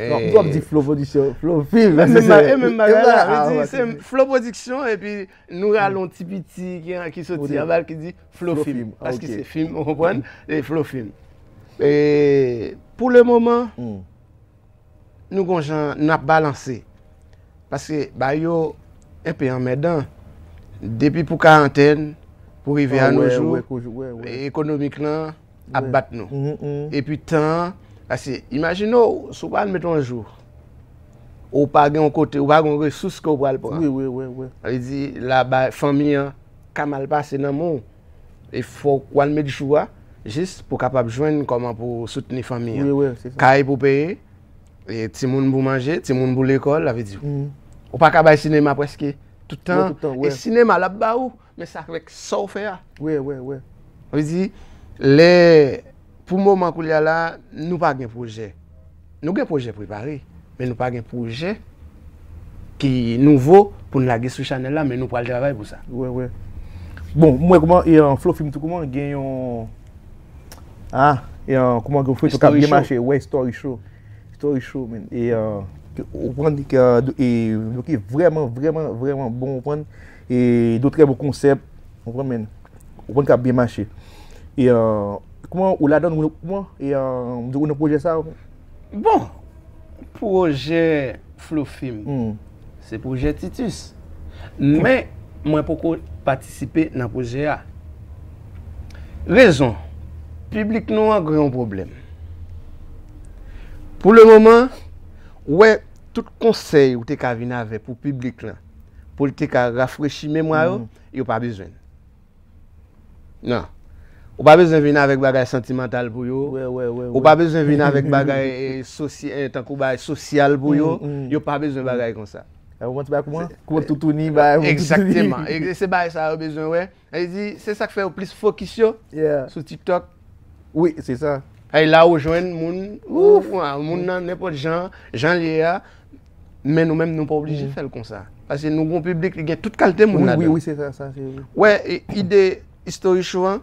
Non, m ap di Flow Production, Flow Film. E menm se- ba- e menm bagay la, ah, vle wè, di, se Flow Production, epi nou rale yon ti piti ki, ki soti Ok. anba l ki di Flow Flow Film. Film, ah, Paske ok. Se film, ou konprann? E Flow Film. E pou le moman, Hmm. nou gon jan, n ap balanse. Paske ba yo enpe anmèdan. Depi pou karantèn, pou rive a Ah, nou wè, jou, wè, kou- wè, wè. ekonomik lan ap Wè. Bat nou. Mhm, mhm. Epi tan an, paske imajine w, si w pral met yon jou, ou pa gen yon kote, ou pa gen yon resous ke w pral pran. Wi, wi, wi, wi. Sa vle di, la ba fanmi an ka mal pase nan men w. E fòk w al met jou a, jis pou kapab jwenn kòman pou soutni fanmi an. Wi, wi, se sa. Kay pou peye, e timoun pou manje, timoun pou lekòl, sa vle di. Mhm. Ou pa ka bay sinema prèske tout tan. Wi, tout tan, E wi. Sinema l ap ba ou, men se avèk sa w fè a. Wi, wi, wi. Sa vle di, lè, pou moman koulye a la, nou pa gen pwojè. Nou gen pwojè prepare, men nou pa gen pwojè ki nouvo pou n lage sou chanèl la, men nou pral travay pou sa. Wi, wi. Bon, mwen kòman, e an Flow Film tou kòman, gen yon, ah, e an kòman gen yon feyton k ap History byen show. Mache, wè, History Show. History Show, men. E an, ke- ou konprann ke, e, yo ki vrèman, vrèman, vrèman bon, ou konprann, e de très bons concepts, ou konprann, men. Ou konprann k ap byen mache. E, euh, kouman ou ladan, ou, kouman, e, euh, ou nan pwojè sa? Bon, pwojè Flow Film, hmm, se pwojè Titus. Men, mwen poko patisipe nan pwojè a. Rezon, piblik nou an gen yon pwoblèm. Pou le moman, ou wè, tout konsèy ou te ka vin avè pou piblik lan, pou l te ka rafrechi memwa yo, hmm, yo pa bezwen l. Non. Ou pa bezwen vin avèk bagay santimantal pou yo. Wè, wè, wè, wè. Ou pa bezwen vin avèk bagay, eh, sosy-, eh, tankou bagay sosyal pou yo. Mm, mm. Yo pa bezwen bagay konsa. Sa ou konn ti bagay kouman? Kouman toutouni, bagay pou toutouni. Egzakteman. E se bagay sa yo bezwen wè. Sa vle di, se sa k fè yo plis fokis yo, yeah, sou TikTok. Wi, se sa. Ay la ou jwenn moun, ouf, moun nan nenpòt jan, jan l ye a, men nou menm nou pa oblije fè l konsa. Paske nou gon piblik, li gen tout kalite moun ladan. Wi, wi, se sa, sa se vre. Wè, e, ide History Show an,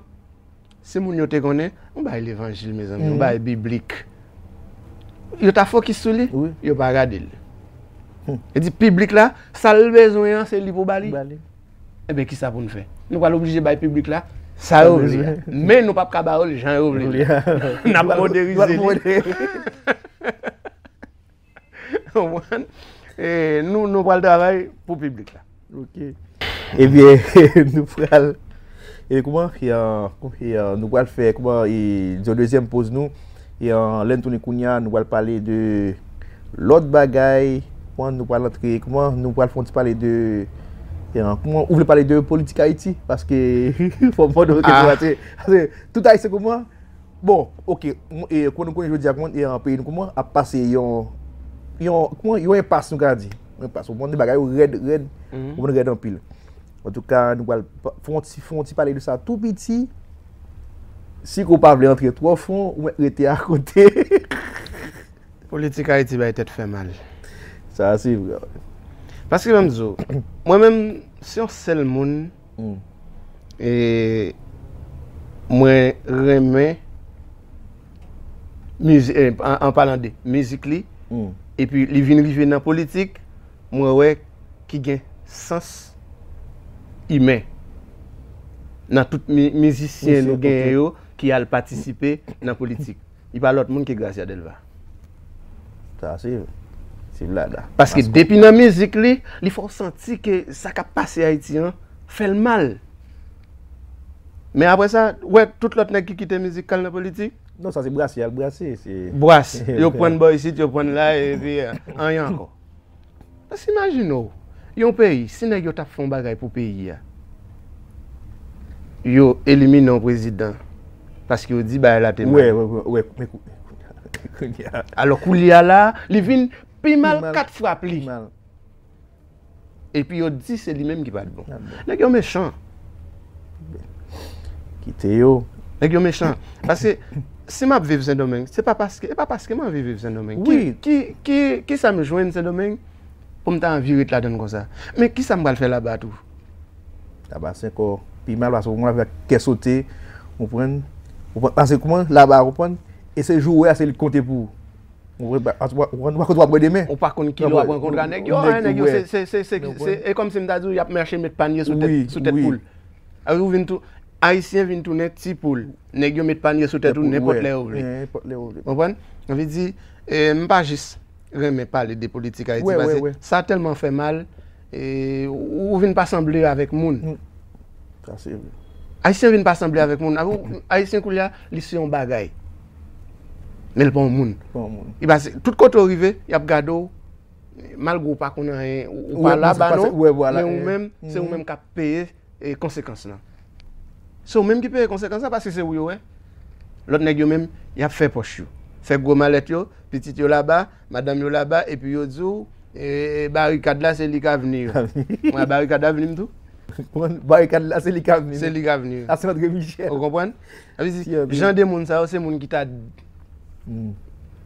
si moun yo te konnen, yon bagay levanjil, mezanmi, yon bagay biblik. Yo ta fokis sou li, wi, yo pa gade l. Hmm. E di piblik la, sa l bezwen an, se li pou ba li. Ba li. Ebyen, kisa pou n fè? Nou pral oblije bay piblik la sa yo vle a. Men nou p ap ka ba yo l jan yo vle l. N ap moderize li. Ou konprann? E, nou, nou pral travay pou piblik la. Ok. Ebyen, nou pral, e, kouman? E, e, nou pral fè, kouman, e, yon dezyèm poz nou. E, lè n tounen kounye a, nou pral pale de lòt bagay. Kouman nou pral antre, kouman nou pral fè yon ti pale de, e, kouman ou vle pale de politik Ayiti? Paske fò m mande w kesyon, paske, paske tout Ayisyen kouman? Bon, ok, m-, e, kouman nou konnen jodi a, kouman, e, an peyi nou kouman ap pase yon, yon, kouman, yon enpas, nou ka di. Yon enpas, ou konprann, bagay yo rèd, rèd, ou konprann, rèd anpil. Antouka, nou pral pa-, fè yon ti, fè yon ti pale de sa tou piti. Si ke w pa vle antre twò fon, ou mèt rete akote. Politik Ayiti bay tèt fè mal. Sa se vre. Paske ban m di w, mwen menm, se yon sèl moun, hmm, e mwen renmen mizi-, e, an, an palan de mizik li, hmm, epi li vin rive nan politik, mwen wè ki gen sans imen nan tout mi-, mizisyen nou genyen yo ki al patisipe nan politik. Li pa lòt moun ke Gracia Delva. Sa se, se Vlada. Paske depi nan mizik li, li fè w santi ke sa k ap pase Ayiti an fè l mal. Men apre sa, ou wè tout lòt nèg ki kite mizik k al nan politik? Non, sa se brase y al brase, se bras. Yo pran bò isit, yo pran la, epi, eh, anyen ankò. Paske imajine w, yon peyi, si nèg yo t ap fè yon bagay pou peyi a, yo elimine yon prezidan, paske yo di bagay la te mal. Wè, wè, wè, wè, men kou-, kounye a. Alò, kounye a la, li vin pi mal kat fwa pli. Pi mal. Epi yo di se li menm ki pa t bon. Pa t bon. Nèg yo mechan. Kite yo. Nèg yo mechan. Paske si m ap viv Sendomeng, se pa paske, e pa paske m anvi viv Sendomeng. Wi. Ki, ki, ki, ki sa m jwenn Sendomeng pou m ta anvi ret ladan l konsa? Men ki sa m pral fè laba tou? Laba se ankò pi mal, paske ou konn avèk kè sote, ou konprann, ou konprann, paske kouman laba, ou konprann, e se jou ou wè a, se li k konte pou ou. Ou pa konn w ap wè demen. Ou pa konn ki lè w ap rankontre ak nèg yo, nèg yo, se, se, se, se, se, e kòmsi m ta di w, y ap mache met panye sou tèt, sou tèt poul. Ou vin tou, Ayisyen vin tounen ti poul. Nèg yo met panye sou tèt ou nenpòt lè yo vle. Nenpòt lè yo vle. Konprann? Anvi di, e, m pa jis renmen pale de politik Ayiti, paske sa tèlman fè mal, e, ou, ou vin pa sanble avèk moun. Sa se vre. Ayisyen vin pa sanble avèk moun. Ayisyen kounye a, li se yon bagay. Men l pa yon moun. Pa yon moun. Li pase, tout kote w rive, y ap gade w, malgre w pa konn anyen, ou, ou pa laba non, men ou menm, se ou menm k ap peye, e, konsekans lan. Se ou menm ki peye konsekans lan, paske se ou yo wè. Lòt nèg yo menm, y ap fè pòch yo. Fè gwo malèt yo, pitit yo laba, madanm yo laba, epi yo di w, e, e, barikad la, se li k avni yo. Mwen, barikad la avni m tou. Barikad la, se li k avni. Se li k avni. Sa se André Michel. Ou konprann? Sa vle di, jan de moun sa yo, se moun ki ta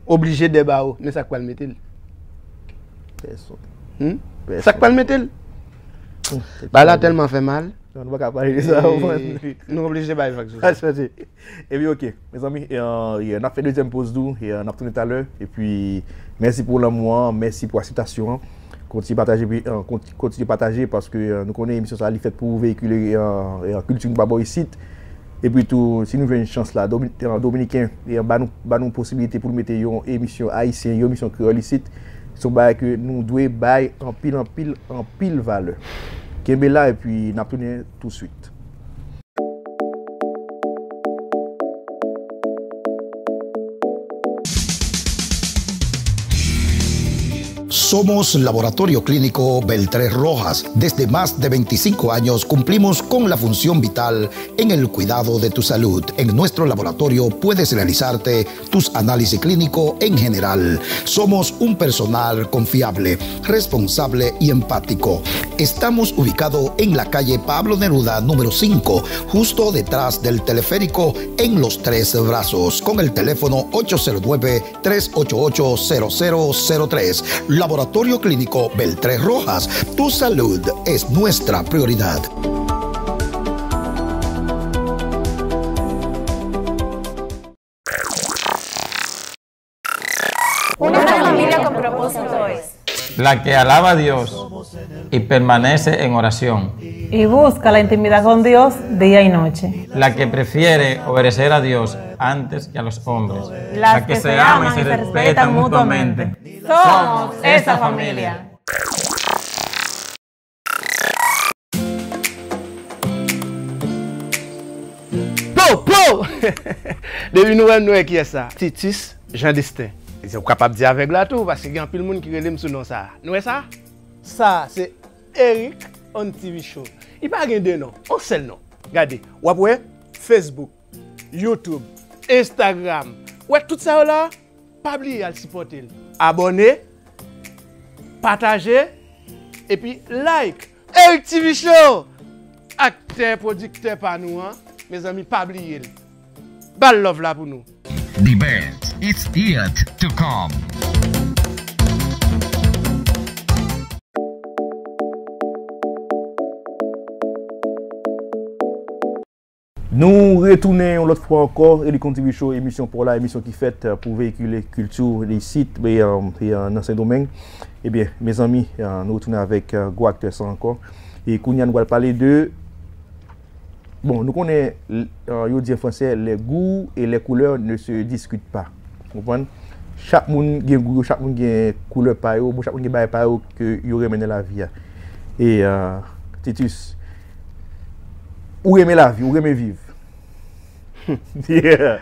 oblije dèba yo, men sa k pral mete l? Pèsonn. Hmm? Pèsonn. Sa k pral mete l? Hmm. Bagay la tèlman fè mal. Non, nou pa ka pale de sa, ou konprann? Nou oblije bay vag sou sa. Epi, ok, mezanmi, e, e, n ap fè dezyèm poz tou, e, n ap tounen talè. Epi, mèsi pou lanmou an, mèsi pou akseptasyon an. Kontinye pataje, epi, e, konti-, kontinye pataje, paske, e, nou konnen emisyon sa a, li fèt pou veyikile, e, e, kilti nou pa bò isit. Epi tou, si nou jwenn chans la, Domi- eh, Dominiken eh, ba nou, ba nou posibilite pou nou mete yon emisyon ayisyen, yon emisyon kreyòl isit, se yon bagay ke nou dwe bay anpil, anpil, anpil valè. Kenbe la epi n ap tounen touswit. Somos Laboratorio Clínico Beltré Rojas. Desde más de veinticinco años cumplimos con la función vital en el cuidado de tu salud. En nuestro laboratorio puedes realizarte tus análisis clínico en general. Somos un personal confiable, responsable y empático. Estamos ubicados en la calle Pablo Neruda número cinco, justo detrás del teleférico en Los Tres Brazos, con el teléfono ocho cero nueve, tres ocho ocho, cero cero cero tres. Laboratorio Clínico Beltré Rojas, tu salud es nuestra prioridad. Una familia con propósito es. La que alaba a Dios y permanece en oración. Y busca la intimidad con Dios día y noche. La que prefiere obedecer a Dios antes que a los hombres. Las que se aman y se respetan mutuamente. Somos esa familia. Po! Po! Depi nou wè m, nou wè kiyès sa. Titus Jean Destin. Ou kapab di avèg la tou, paske gen anpil moun ki rele m sou non sa. Nou wè sa? Sa a se Eric on T V Show. Li pa gen de non, yon sèl non. Gade, w ap wè Facebook, YouTube, Instagram. Ou wè tout sa yo la? Pa bliye al sipòte l. Abòne, pataje, epi like. Eric T V Show! Aktè, pwodiktè pa nou an, mezanmi, pa bliye l. Ba l love la pou nou. The best is yet to come. Nou retounen yon lòt fwa ankò, Eric on T V Show, emisyon pa w la, emisyon ki fèt pou veyikile kilti isit e, e, nan Sendomeng. Ebyen, mezanmi, nou retounen avèk gwo aktè sa ankò. E kounye a nou pral pale de, bon, nou konnen, yo di an fransè, les goûts et les couleurs ne se discutent pas. Ou konprann? Chak moun gen gou yo, chak moun gen koulè pa yo, bon, chak moun gen bagay pa yo ke yo renmen nan lavi a. E, Titus, ou renmen lavi, ou renmen viv. Yeah.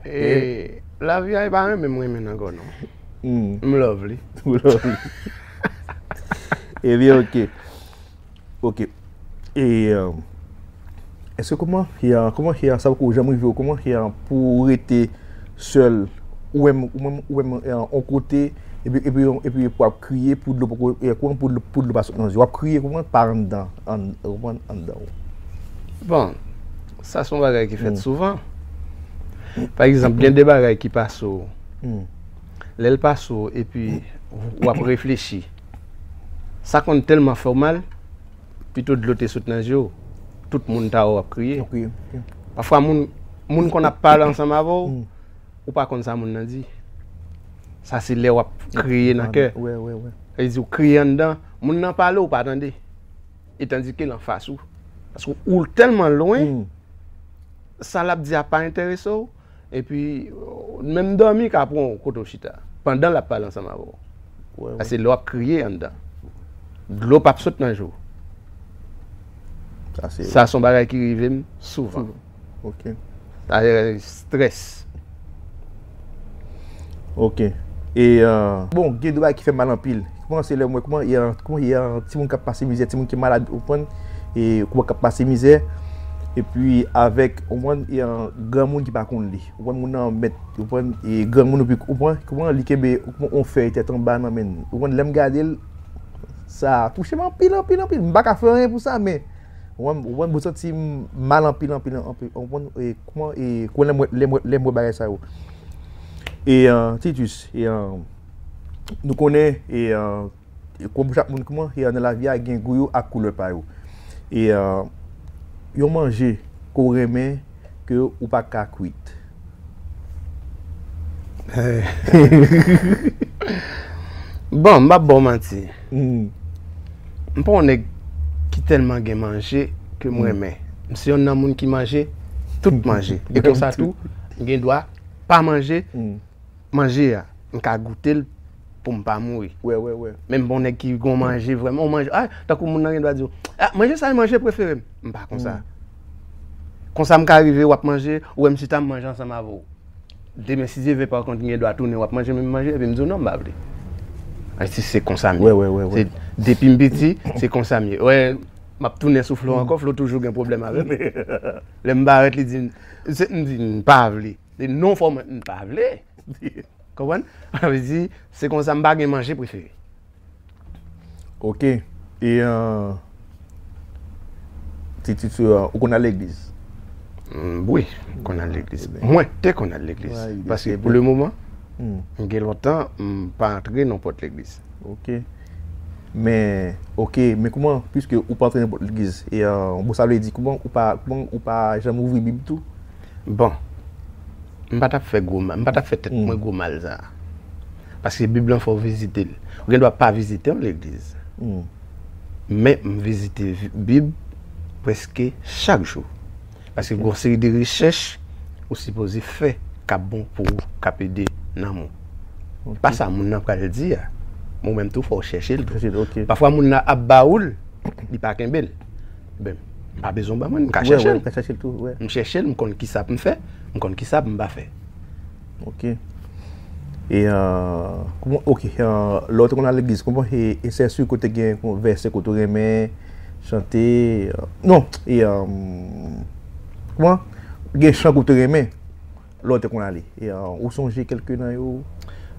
E lavi a e pa renmen m renmen nan gò non. M love li. Ou love li. Ebyen, oke. Oke. E, èske kòman, kòman sa poko janm rive w, kòman pou w rete sèl, ou menm, ou menm, ou menm, yon kote, epi, epi, epi pou w ap kriye, pou dlo poko, kòman pou dlo, pou dlo pa sot nan zye w, w ap kriye, kòman pa anndan, an, kòman anndan w? Bon, sa se yon bagay ki fèt souvan. Pa egzanp, gen de bagay ki pase w. Lè l pase w, epi w ap reflechi. Sa konn tèlman fè w mal, pito dlo te sot nan zye w, tout moun ta wè w ap kriye. Pafwa, moun, moun konn ap pale ansanm avè w, ou pa konn sa moun nan di. Sa se lè w ap kriye nan kè. Sa vle di w kriye anndan, moun nan pale, ou pa tande. E tandike l anfas ou. Paske ou tèlman lwen, sa l ap di a pa enterese w, epi menm dòmi ka pran w kote w chita, pandan l ap pale ansanm avè w. Paske lè w ap kriye anndan, dlo p ap sot nan je w. Sa se yon bagay ki rive m souvan. Ok. Sa se strès. Ok. E, bon, gen de bagay ki fè m mal anpil. Kòman se lè m wè, kòman, kòman, timoun k ap pase mizè, timoun ki malad, ou konprann, e kòman k ap pase mizè, epi avèk, ou konprann, granmoun ki pa konn li. Ou konprann, moun nan mèt, ou konprann, granmoun, epi, ou konprann, kòman li kenbe, ou konprann, yon fèy tèt anba nan men l. Ou konprann, lè m gade l, sa touche m anpil, anpil, anpil. M pa ka fè anyen pou sa, men Ou konprann, ou konprann, mwen santi m mal anpil, anpil, anpil. Ou konprann, e, kòman, e, kòman lè m wè, lè m wè, lè m wè bagay sa yo. E, Titus, e, nou konnen, e, e, kòm chak moun, kòman, e, nan lavi a, gen gou yo ak koulè pa yo. E, yon manje ke w renmen, ke ou pa ka kwit? Bon, m p ap ba w manti. M pa yon nèg ki tèlman gen manje ke m renmen. M se yonn nan moun ki manje, tout manje. E konsa tou, m gen dwa pa manje manje a. M ka goute l pou m pa mouri. Wè, wè, wè. Menm bon nèg ki gon manje vrèman, on manje, ah, tankou moun nan gen dwa di w, ah, manje sa e manje prefere m. M pa konsa. Konsa m ka rive, w ap manje, ou wè m chita, m manje ansanm avè w. Demen, si Dye vle, pa kont, m gen dwa tounen, w ap manje menm manje, epi m di w non, m pa vle. Ay, si se konsa m ye. Wè, wè, wè, wè. Se, depi m piti, se konsa m ye. Wè, m ap tounen sou Flo ankò, Flo toujou gen pwoblèm avè m. Lè m parèt, li di m, se, m di, m pa vle. Li non fò mwen, m pa vle. Konprann? Sa vle di, se konsa m pa gen manje prefere. Ok. E, euh, ti, ti, ti, euh, ou konn al legliz? Mm, wi, m konn al legliz. Mwen te konn al legliz. Paske pou le moman, m gen lontan, m pa antre nenpòt legliz. Ok. Men, ok, men kouman, piske ou pa antre nenpòt legliz, e, euh, bon, sa vle di, kouman ou pa, kouman ou pa janm ouvri Bib tou? Bon, m pa t ap fè gwo mal, m pa t ap fè tèt mwen gwo mal sa. Paske Bib lan fò w vizite l. Ou gen dwa pa vizite yon legliz. Men m vizite vi- Bib prèske chak jou. Paske gon seri de rechèch ou sipoze fè k ap bon pou ou, k ap ede nanm ou. Pa sa moun nan pral di a. Men ou menm tou fò w chèche l tou. Pafwa moun nan ap ba ou l, li pa kenbe l. Ben, m pa bezwen w ban mwen l, m ka chèche l. M chèche l, m konn kisa pou m fè, m konn kisa pou m pa fè. Ok. E, euh, kouman, ok, euh, lè w te konn al legliz, kouman, e, e se sou kote gen vèsè kote w renmen chante, euh, non, e, euh, kouman, gen chan kote w renmen, lè w te konn ale. E, euh, ou sonje kèlke nan yo?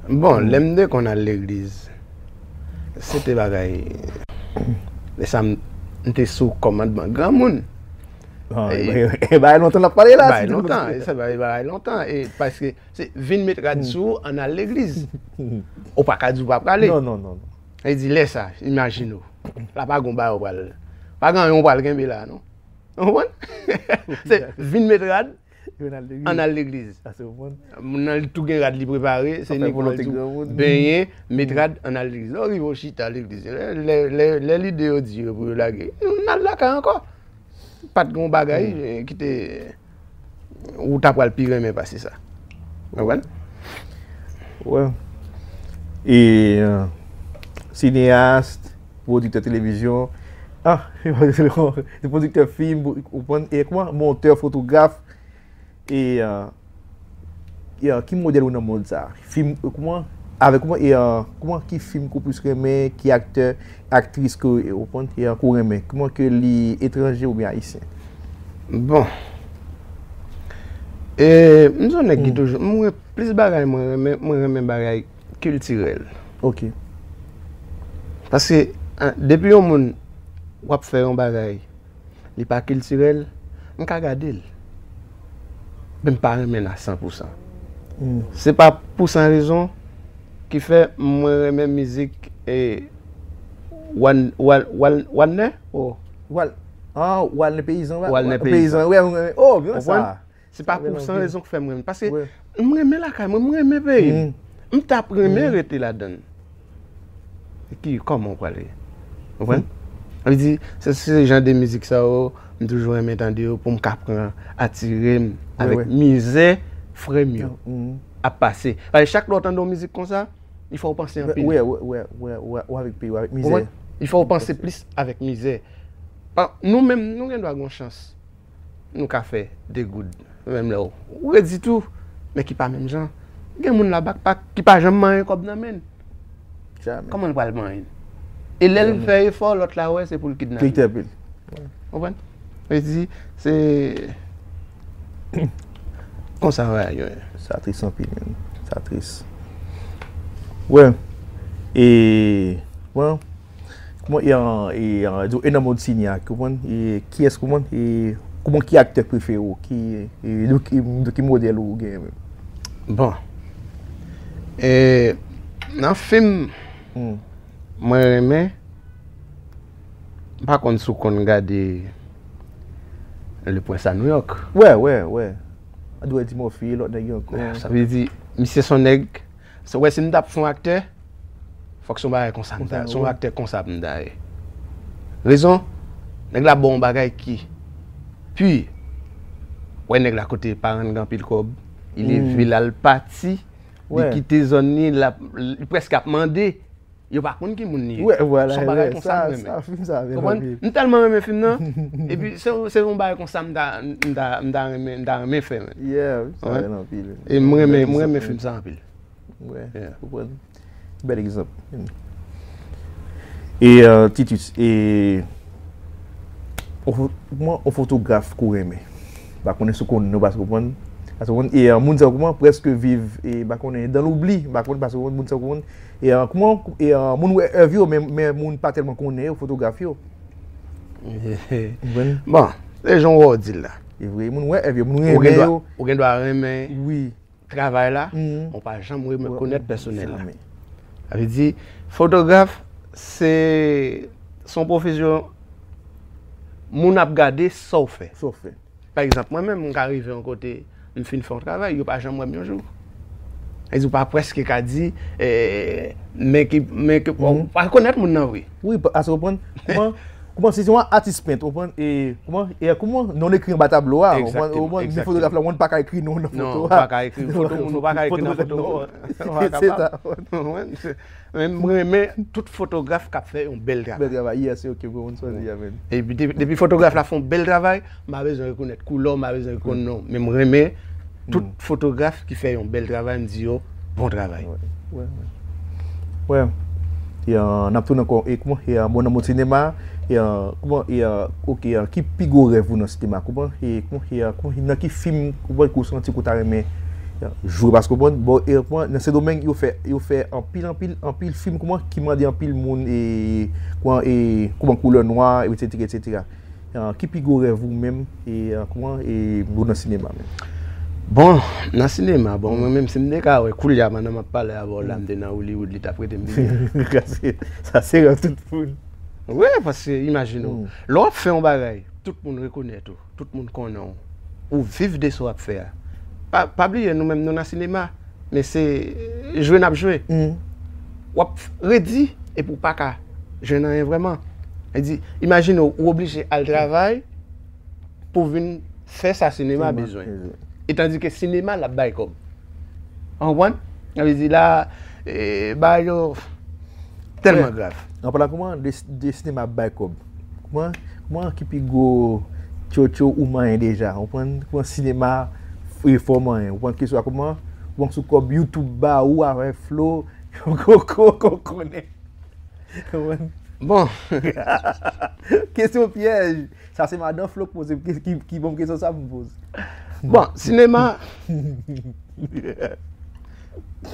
Bon, lè m te konn al legliz, se te bagay, lè sa m, m te sou kòmandman granmoun. E bagay lontan n ap pale la. Bagay lontan, e se bagay, bagay lontan. E paske se vin met rad sou ou, ann al legliz. Ou pa ka di w pa prale. Non, non, non, non. E di lè sa, imajine w. La pa gon bagay ou pral, pa gen anyen ou pral kenbe la, non. Ou konprann? Se vin met rad, ann al legliz. Moun nan li tou gen rad li prepare, se nèg pou al tou benyen, met rad, ann al legliz. Lè w rive w chita legliz, lè, lè, lè, lè lide yo di yo pou yo lage, n al lakay ankò. Pa t gen yon bagay, eh, ki te, ou ta pral pi renmen pase sa. Ou konprann? Wè. E, euh, sineyas, pwodiktè televizyon, ah, se pwodiktè fim, ou konprann, e kòman, montè, fotograf, e, euh, e, euh, ki modèl ou nan mond sa? Fim, kòman, avèk kòman, e, euh, kòman, ki fim ke w plis renmen, ki aktè, aktris ke, e, ou konprann, e, ke w renmen? Kòman ke li etranje oubyen ayisyen? Bon. E, m se yon nèg ki toujou, mwen, plis bagay mwen renmen, mwen renmen bagay kiltirèl. Ok. Paske, an, depi yon moun, w ap fè yon bagay, li pa kiltirèl, m ka gade l. Men m pa renmen l a san pou san. Se pa pou san rezon ki fè mwen renmen mizik, e, Wan, Wan, Wan, Walnè? Oh. Wal, ah, Walnè Peyizan, Walnè Peyizan. Peyizan, wè, mwen renmen. Oh, byen sa. Se pa pou san rezon k fè m renmen. Paske m renmen lakay mwen, m renmen peyi m. M t ap renmen rete ladan l. Ki, kòman w prale? Ou konprann? Sa vle di, se, se jan de mizik sa yo, m toujou renmen tande yo pou m ka pran, atire m avèk mizè frè m yo ap pase. Paske chak lè w tande yon mizik konsa, li fè w panse anpil. Wè, wè, wè, wè, wè, ou avèk peyi w, avèk mizè. Ou konprann? Li fè w panse plis avèk mizè. Pa, nou menm, nou gen dwa gen yon chans. Nou ka fè de goud. Menm lè w redi tou, men ki pa menm jan. Gen moun la bak pa, ki pa janm manyen kòb nan men l. Kòman l pral manyen l? E lè l fè efò, lòt la wè se pou l kidnape. Konprann? Vle di, se konsa bagay yo ye. Sa tris anpil, menm. Sa tris. Wè. E, bon, Kòman, e, e, e, di w, e nan mond sini a, kòman, e, kiyès, kòman, e, kòman, ki aktè k prefere w, ki, e, de ki, de ki modèl ou genyen menm? Bon. E, nan fim, mwen renmen, m pa konn si w konn gade Le Prince à New York. Wè, wè, wè. Andrew Eddie Murphy, lòt nèg yo ankò. Sa vle di, misye se yon nèg, se, wè, si m t ap fè yon aktè, fòk se yon bagay konsa m ta, se yon aktè konsa pou m ta ye. Rezon, nèg la ba w yon bagay ki pi Wè nèg la kote paran l gen anpil kòb, li leve l al pati, li kite zòn li, l ap, li prèske ap mande. Yo pa konn ki moun li ye. Se yon bagay konsa m renmen. Konprann? M tèlman renmen fim nan. Epi se, se yon bagay konsa m ta, m ta, m ta renmen, m ta renmen fè, menn. E m renmen, m renmen fim sa anpil. Wè, ou konprann? Bèl egzanp. E, euh, Titus, e, on fo-, kòman on fotograf ke w renmen? M pa konnen si w konn non, paske w konprann, paske w konprann, e, euh, moun sa yo kòman prèske viv, e, m pa konnen, dans l'oubli, m pa konnen, paske w konprann, moun sa yo konprann, e, euh, kòman, e, euh, moun wè èv yo, men, men moun pa tèlman konnen yo, fotograf yo. Bon, se jan w wè w di l la. E vre, moun wè èv yo, moun renmen yo. Ou gen dwa renmen. Wi. Travay la, ou pa janm rekonèt pèsonèl la. Sa vle di, fotograf, se, se yon pwofesyon, moun ap gade sa w fè. Sa w fè. Pa egzanp, mwen menm, m ka rive yon kote, m fin fè yon travay, yo pa janm wè m yon jou. Sa vle di, ou pa prèske ka di, eh, men ki, men ki, ou pa konèt moun nan vre. Wi, pa, sa w konprann? Kòman, kòman si se yon atis pent, ou konprann? E, kòman, e, kòman non ekri anba tablo a, ou konprann? Ou konprann? Men fotograf la, ou pa ka ekri non nan foto a. Non, ou pa ka ekri foto moun, ou pa ka ekri nan foto moun. Se sa. Ou konprann? Men m renmen tout fotograf k ap fè yon bèl travay. Bèl travay, yes, ok, bro, m sòti a, men. Epi de-, depi fotograf la fè yon bèl travay, m pa bezwen rekonèt koulè w, m pa bezwen rekonèt non w. Men m renmen tout fotograf ki fè yon bèl travay, m di yo, bon travay. Wè, wè, wè. Wè. E, euh, n ap tounen ankò, e, kòman, e, euh, bon, nan mond sinema, e, euh, kòman, e, euh, ok, euh, ki pi gwo rèv ou nan sinema, kòman, e, kòman, e, euh, kòman, nan ki fim, kòman, ke w santi ke w ta renmen, e, jwe, paske, bon, bon, e, kòman, nan Sendomeng, yo fè, yo fè anpil, anpil, anpil fim, kòman, ki mande anpil moun, e, kòman, e, kòman, koulè nwa, etsetera, etsetera. Ah, ki pi gwo rèv ou menm, e, ah, kòman, e, ou nan sinema menm? Bon, nan sinema, bon, mwen menm, si m te ka wè, koulye a, pandan m ap pale avè w la, m te nan Hollywood, li t ap rete m vini. Sa se, sa se rèv tout moun. Wi, paske, imajine w, lè w ap fè yon bagay, tout moun rekonèt ou, tout moun konnen w, ou viv de sa w ap fè a. Pa, pa bliye, nou menm, nou nan sinema. Men se jwe n ap jwe. W ap redi epi w pa ka jwenn anyen vrèman. Sa di, imajine w, ou oblije al travay pou w vin fè sa sinema bezwen. E tandike sinema l ap bay kòb. Ou konprann? Sa vle di la, e, bagay yo tèlman grav. An palan kòman de, de sinema ap bay kòb? Kòman, kòman ki pi gwo tchotcho ou manyen deja? Ou konprann? Kòman sinema e fè w manyen? Ou konprann keswa kòman? Ou konn sou kòb YouTube ba ou avèk Flo. Koko, koko, konnen. Ou konprann? Bon. Kesyon pyèj. Sa se madan Flo k poze m, ki, ki, ki ban m kesyon sa pou m poze. Bon, sinema.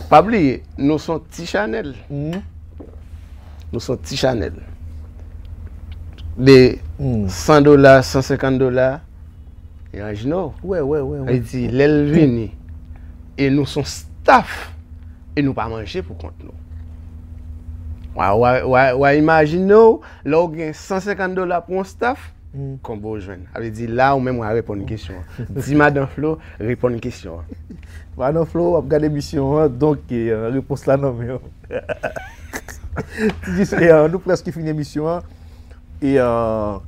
Pa bliye, nou se yon ti chanèl. Nou se yon ti chanèl. De san dola, san senkant dola, imajine w. Wè, wè, wè, wè. Sa di, lè l vini, e nou se yon staff, e nou pa manje pou kont nou. Wa, wa, wa, wa imajine w, lè w gen san senkant dola pou yon staff, konbyen w jwenn? Sa vle di la, ou menm w a reponn kesyon an. Di madan Flo, reponn kesyon an. Madan Flo, w ap gade emisyon an, donk, e, repons la nan men w. Ti jis, e, nou prèske fini emisyon an. E, e,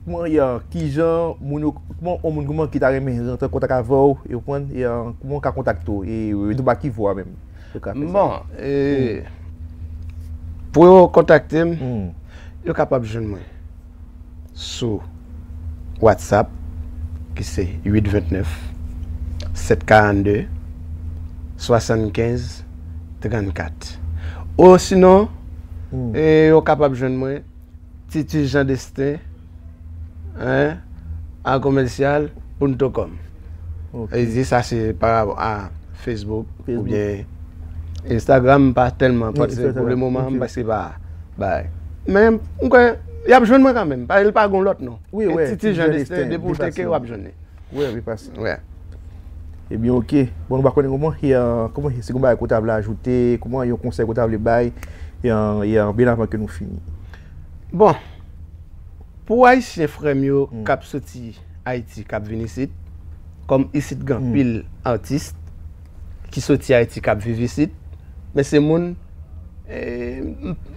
kòman, e, kijan moun yo, kòman yon moun kòman ki ta renmen rantre an kontak avè w, e, ou konprann, e, e, kòman w ka kontakte w, e, e, nou ba ki vwa menm? Bon, e, pou yo kontakte m, yo kapab jwenn mwen sou WhatsApp, ki se uit vennèf, sèt karannde, swasannkenz, trannkat. Osinon, e, yo kapab jwenn mwen Titus Jean Destin, en, a commercial punto com. Ok. E di sa se pa rapò a Facebook oubyen Instagram, m pa tèlman patisipe pou le moman, m paske pa bay. Men m kwè y ap jwenn mwen kanmenm, paske l pa gon lòt non. Wi, wi, Titus Jean Destin, depi w teke, w ap jwenn li. Wi, wi, pase. Wi. Ebyen, ok. Bon, nou pa konnen kòman, e, kòman, si gon bagay ke w ta vle ajoute, kòman, yon konsèy ke w ta vle bay, e, e, byen avan ke nou fini. Bon, pou Ayisyen frè m yo k ap soti Ayiti, k ap vin isit, kòm isit gen anpil atis ki soti Ayiti, k ap viv isit, men se moun, e,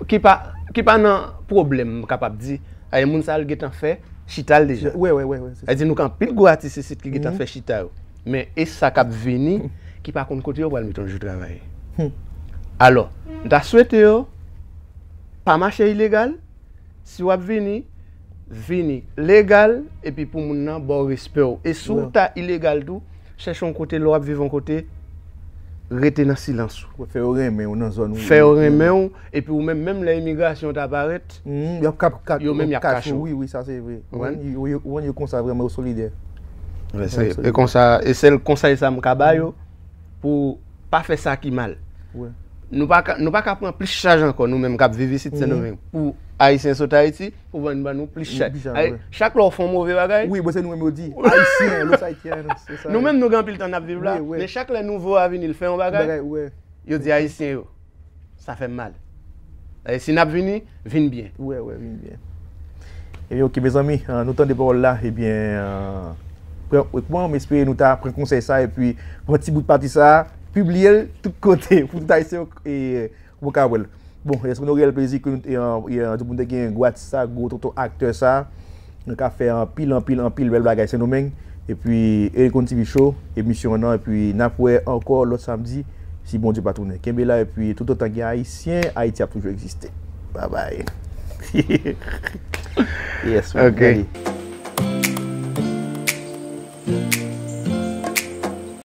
ki pa, ki pa nan pwoblèm, m kapab di, e, moun sa yo gentan fè chita l deja. Wè, wè, wè, wè, se sa. Sa di nou gen anpil gwo atis isit ki gentan fè chita yo. Men e sa k ap vini ki pa konn kote yo pral met yon jou travay. Alò, m ta swete yo pa mache ilegal. Si w ap vini, vini legal, epi pou moun nan ba w respè w. E si w ta ilegal tou, chèche yon kote, lè w ap viv yon kote, rete nan silans ou. Fè yo renmen w nan zòn ou. Fè yo renmen w, epi ou menm, menm lè imigrasyon ta parèt, Yo ap kap kat Yo menm y ap kache w. Wi, wi, sa se vre. Konprann? Yo konsa vrèman yo solidè. E konsa, e konsa, e sèl konsèy sa m ka ba yo pou pa fè sa ki mal. Nou pa ka, nou pa ka pran plis chaj ankò, nou menm k ap viv isit Sendomeng, pou Ayisyen sot Ayiti, pou vann ban nou plis chaj. Chak lè w fè yon move bagay, wi, bon, se nou menm yo di. Ayisyen, los Haitianos, se sa. Nou menm nou gen anpil tan n ap viv la, men chak lè nouvo a vini, l fè yon bagay, yo di Ayisyen yo, sa fè m mal. E si n ap vini, vin byen. Wè, wè, vin byen. Ebyen, oke, mezanmi, nou tande pawòl la, ebyen, pran, m espere nou ta pran konsèy sa, epi pran ti bout pati sa, pibliye l tout kote, pou tout Ayisyen yo, e, pou ka wè l. Bon, se yon reyèl plezi ke nou, e, e, tout moun te gen gwo atis sa, gwo tonton aktè sa. Nou ka fè anpil, anpil, anpil bèl bagay Sendomeng. Epi, Ericon T V Show, emisyon an, epi n ap wè ankò lòt samdi, si Bondye pa tounen. Kenbe la, epi toutotan gen Ayisyen, Ayiti ap toujou egziste. Babay. Yes, Ok.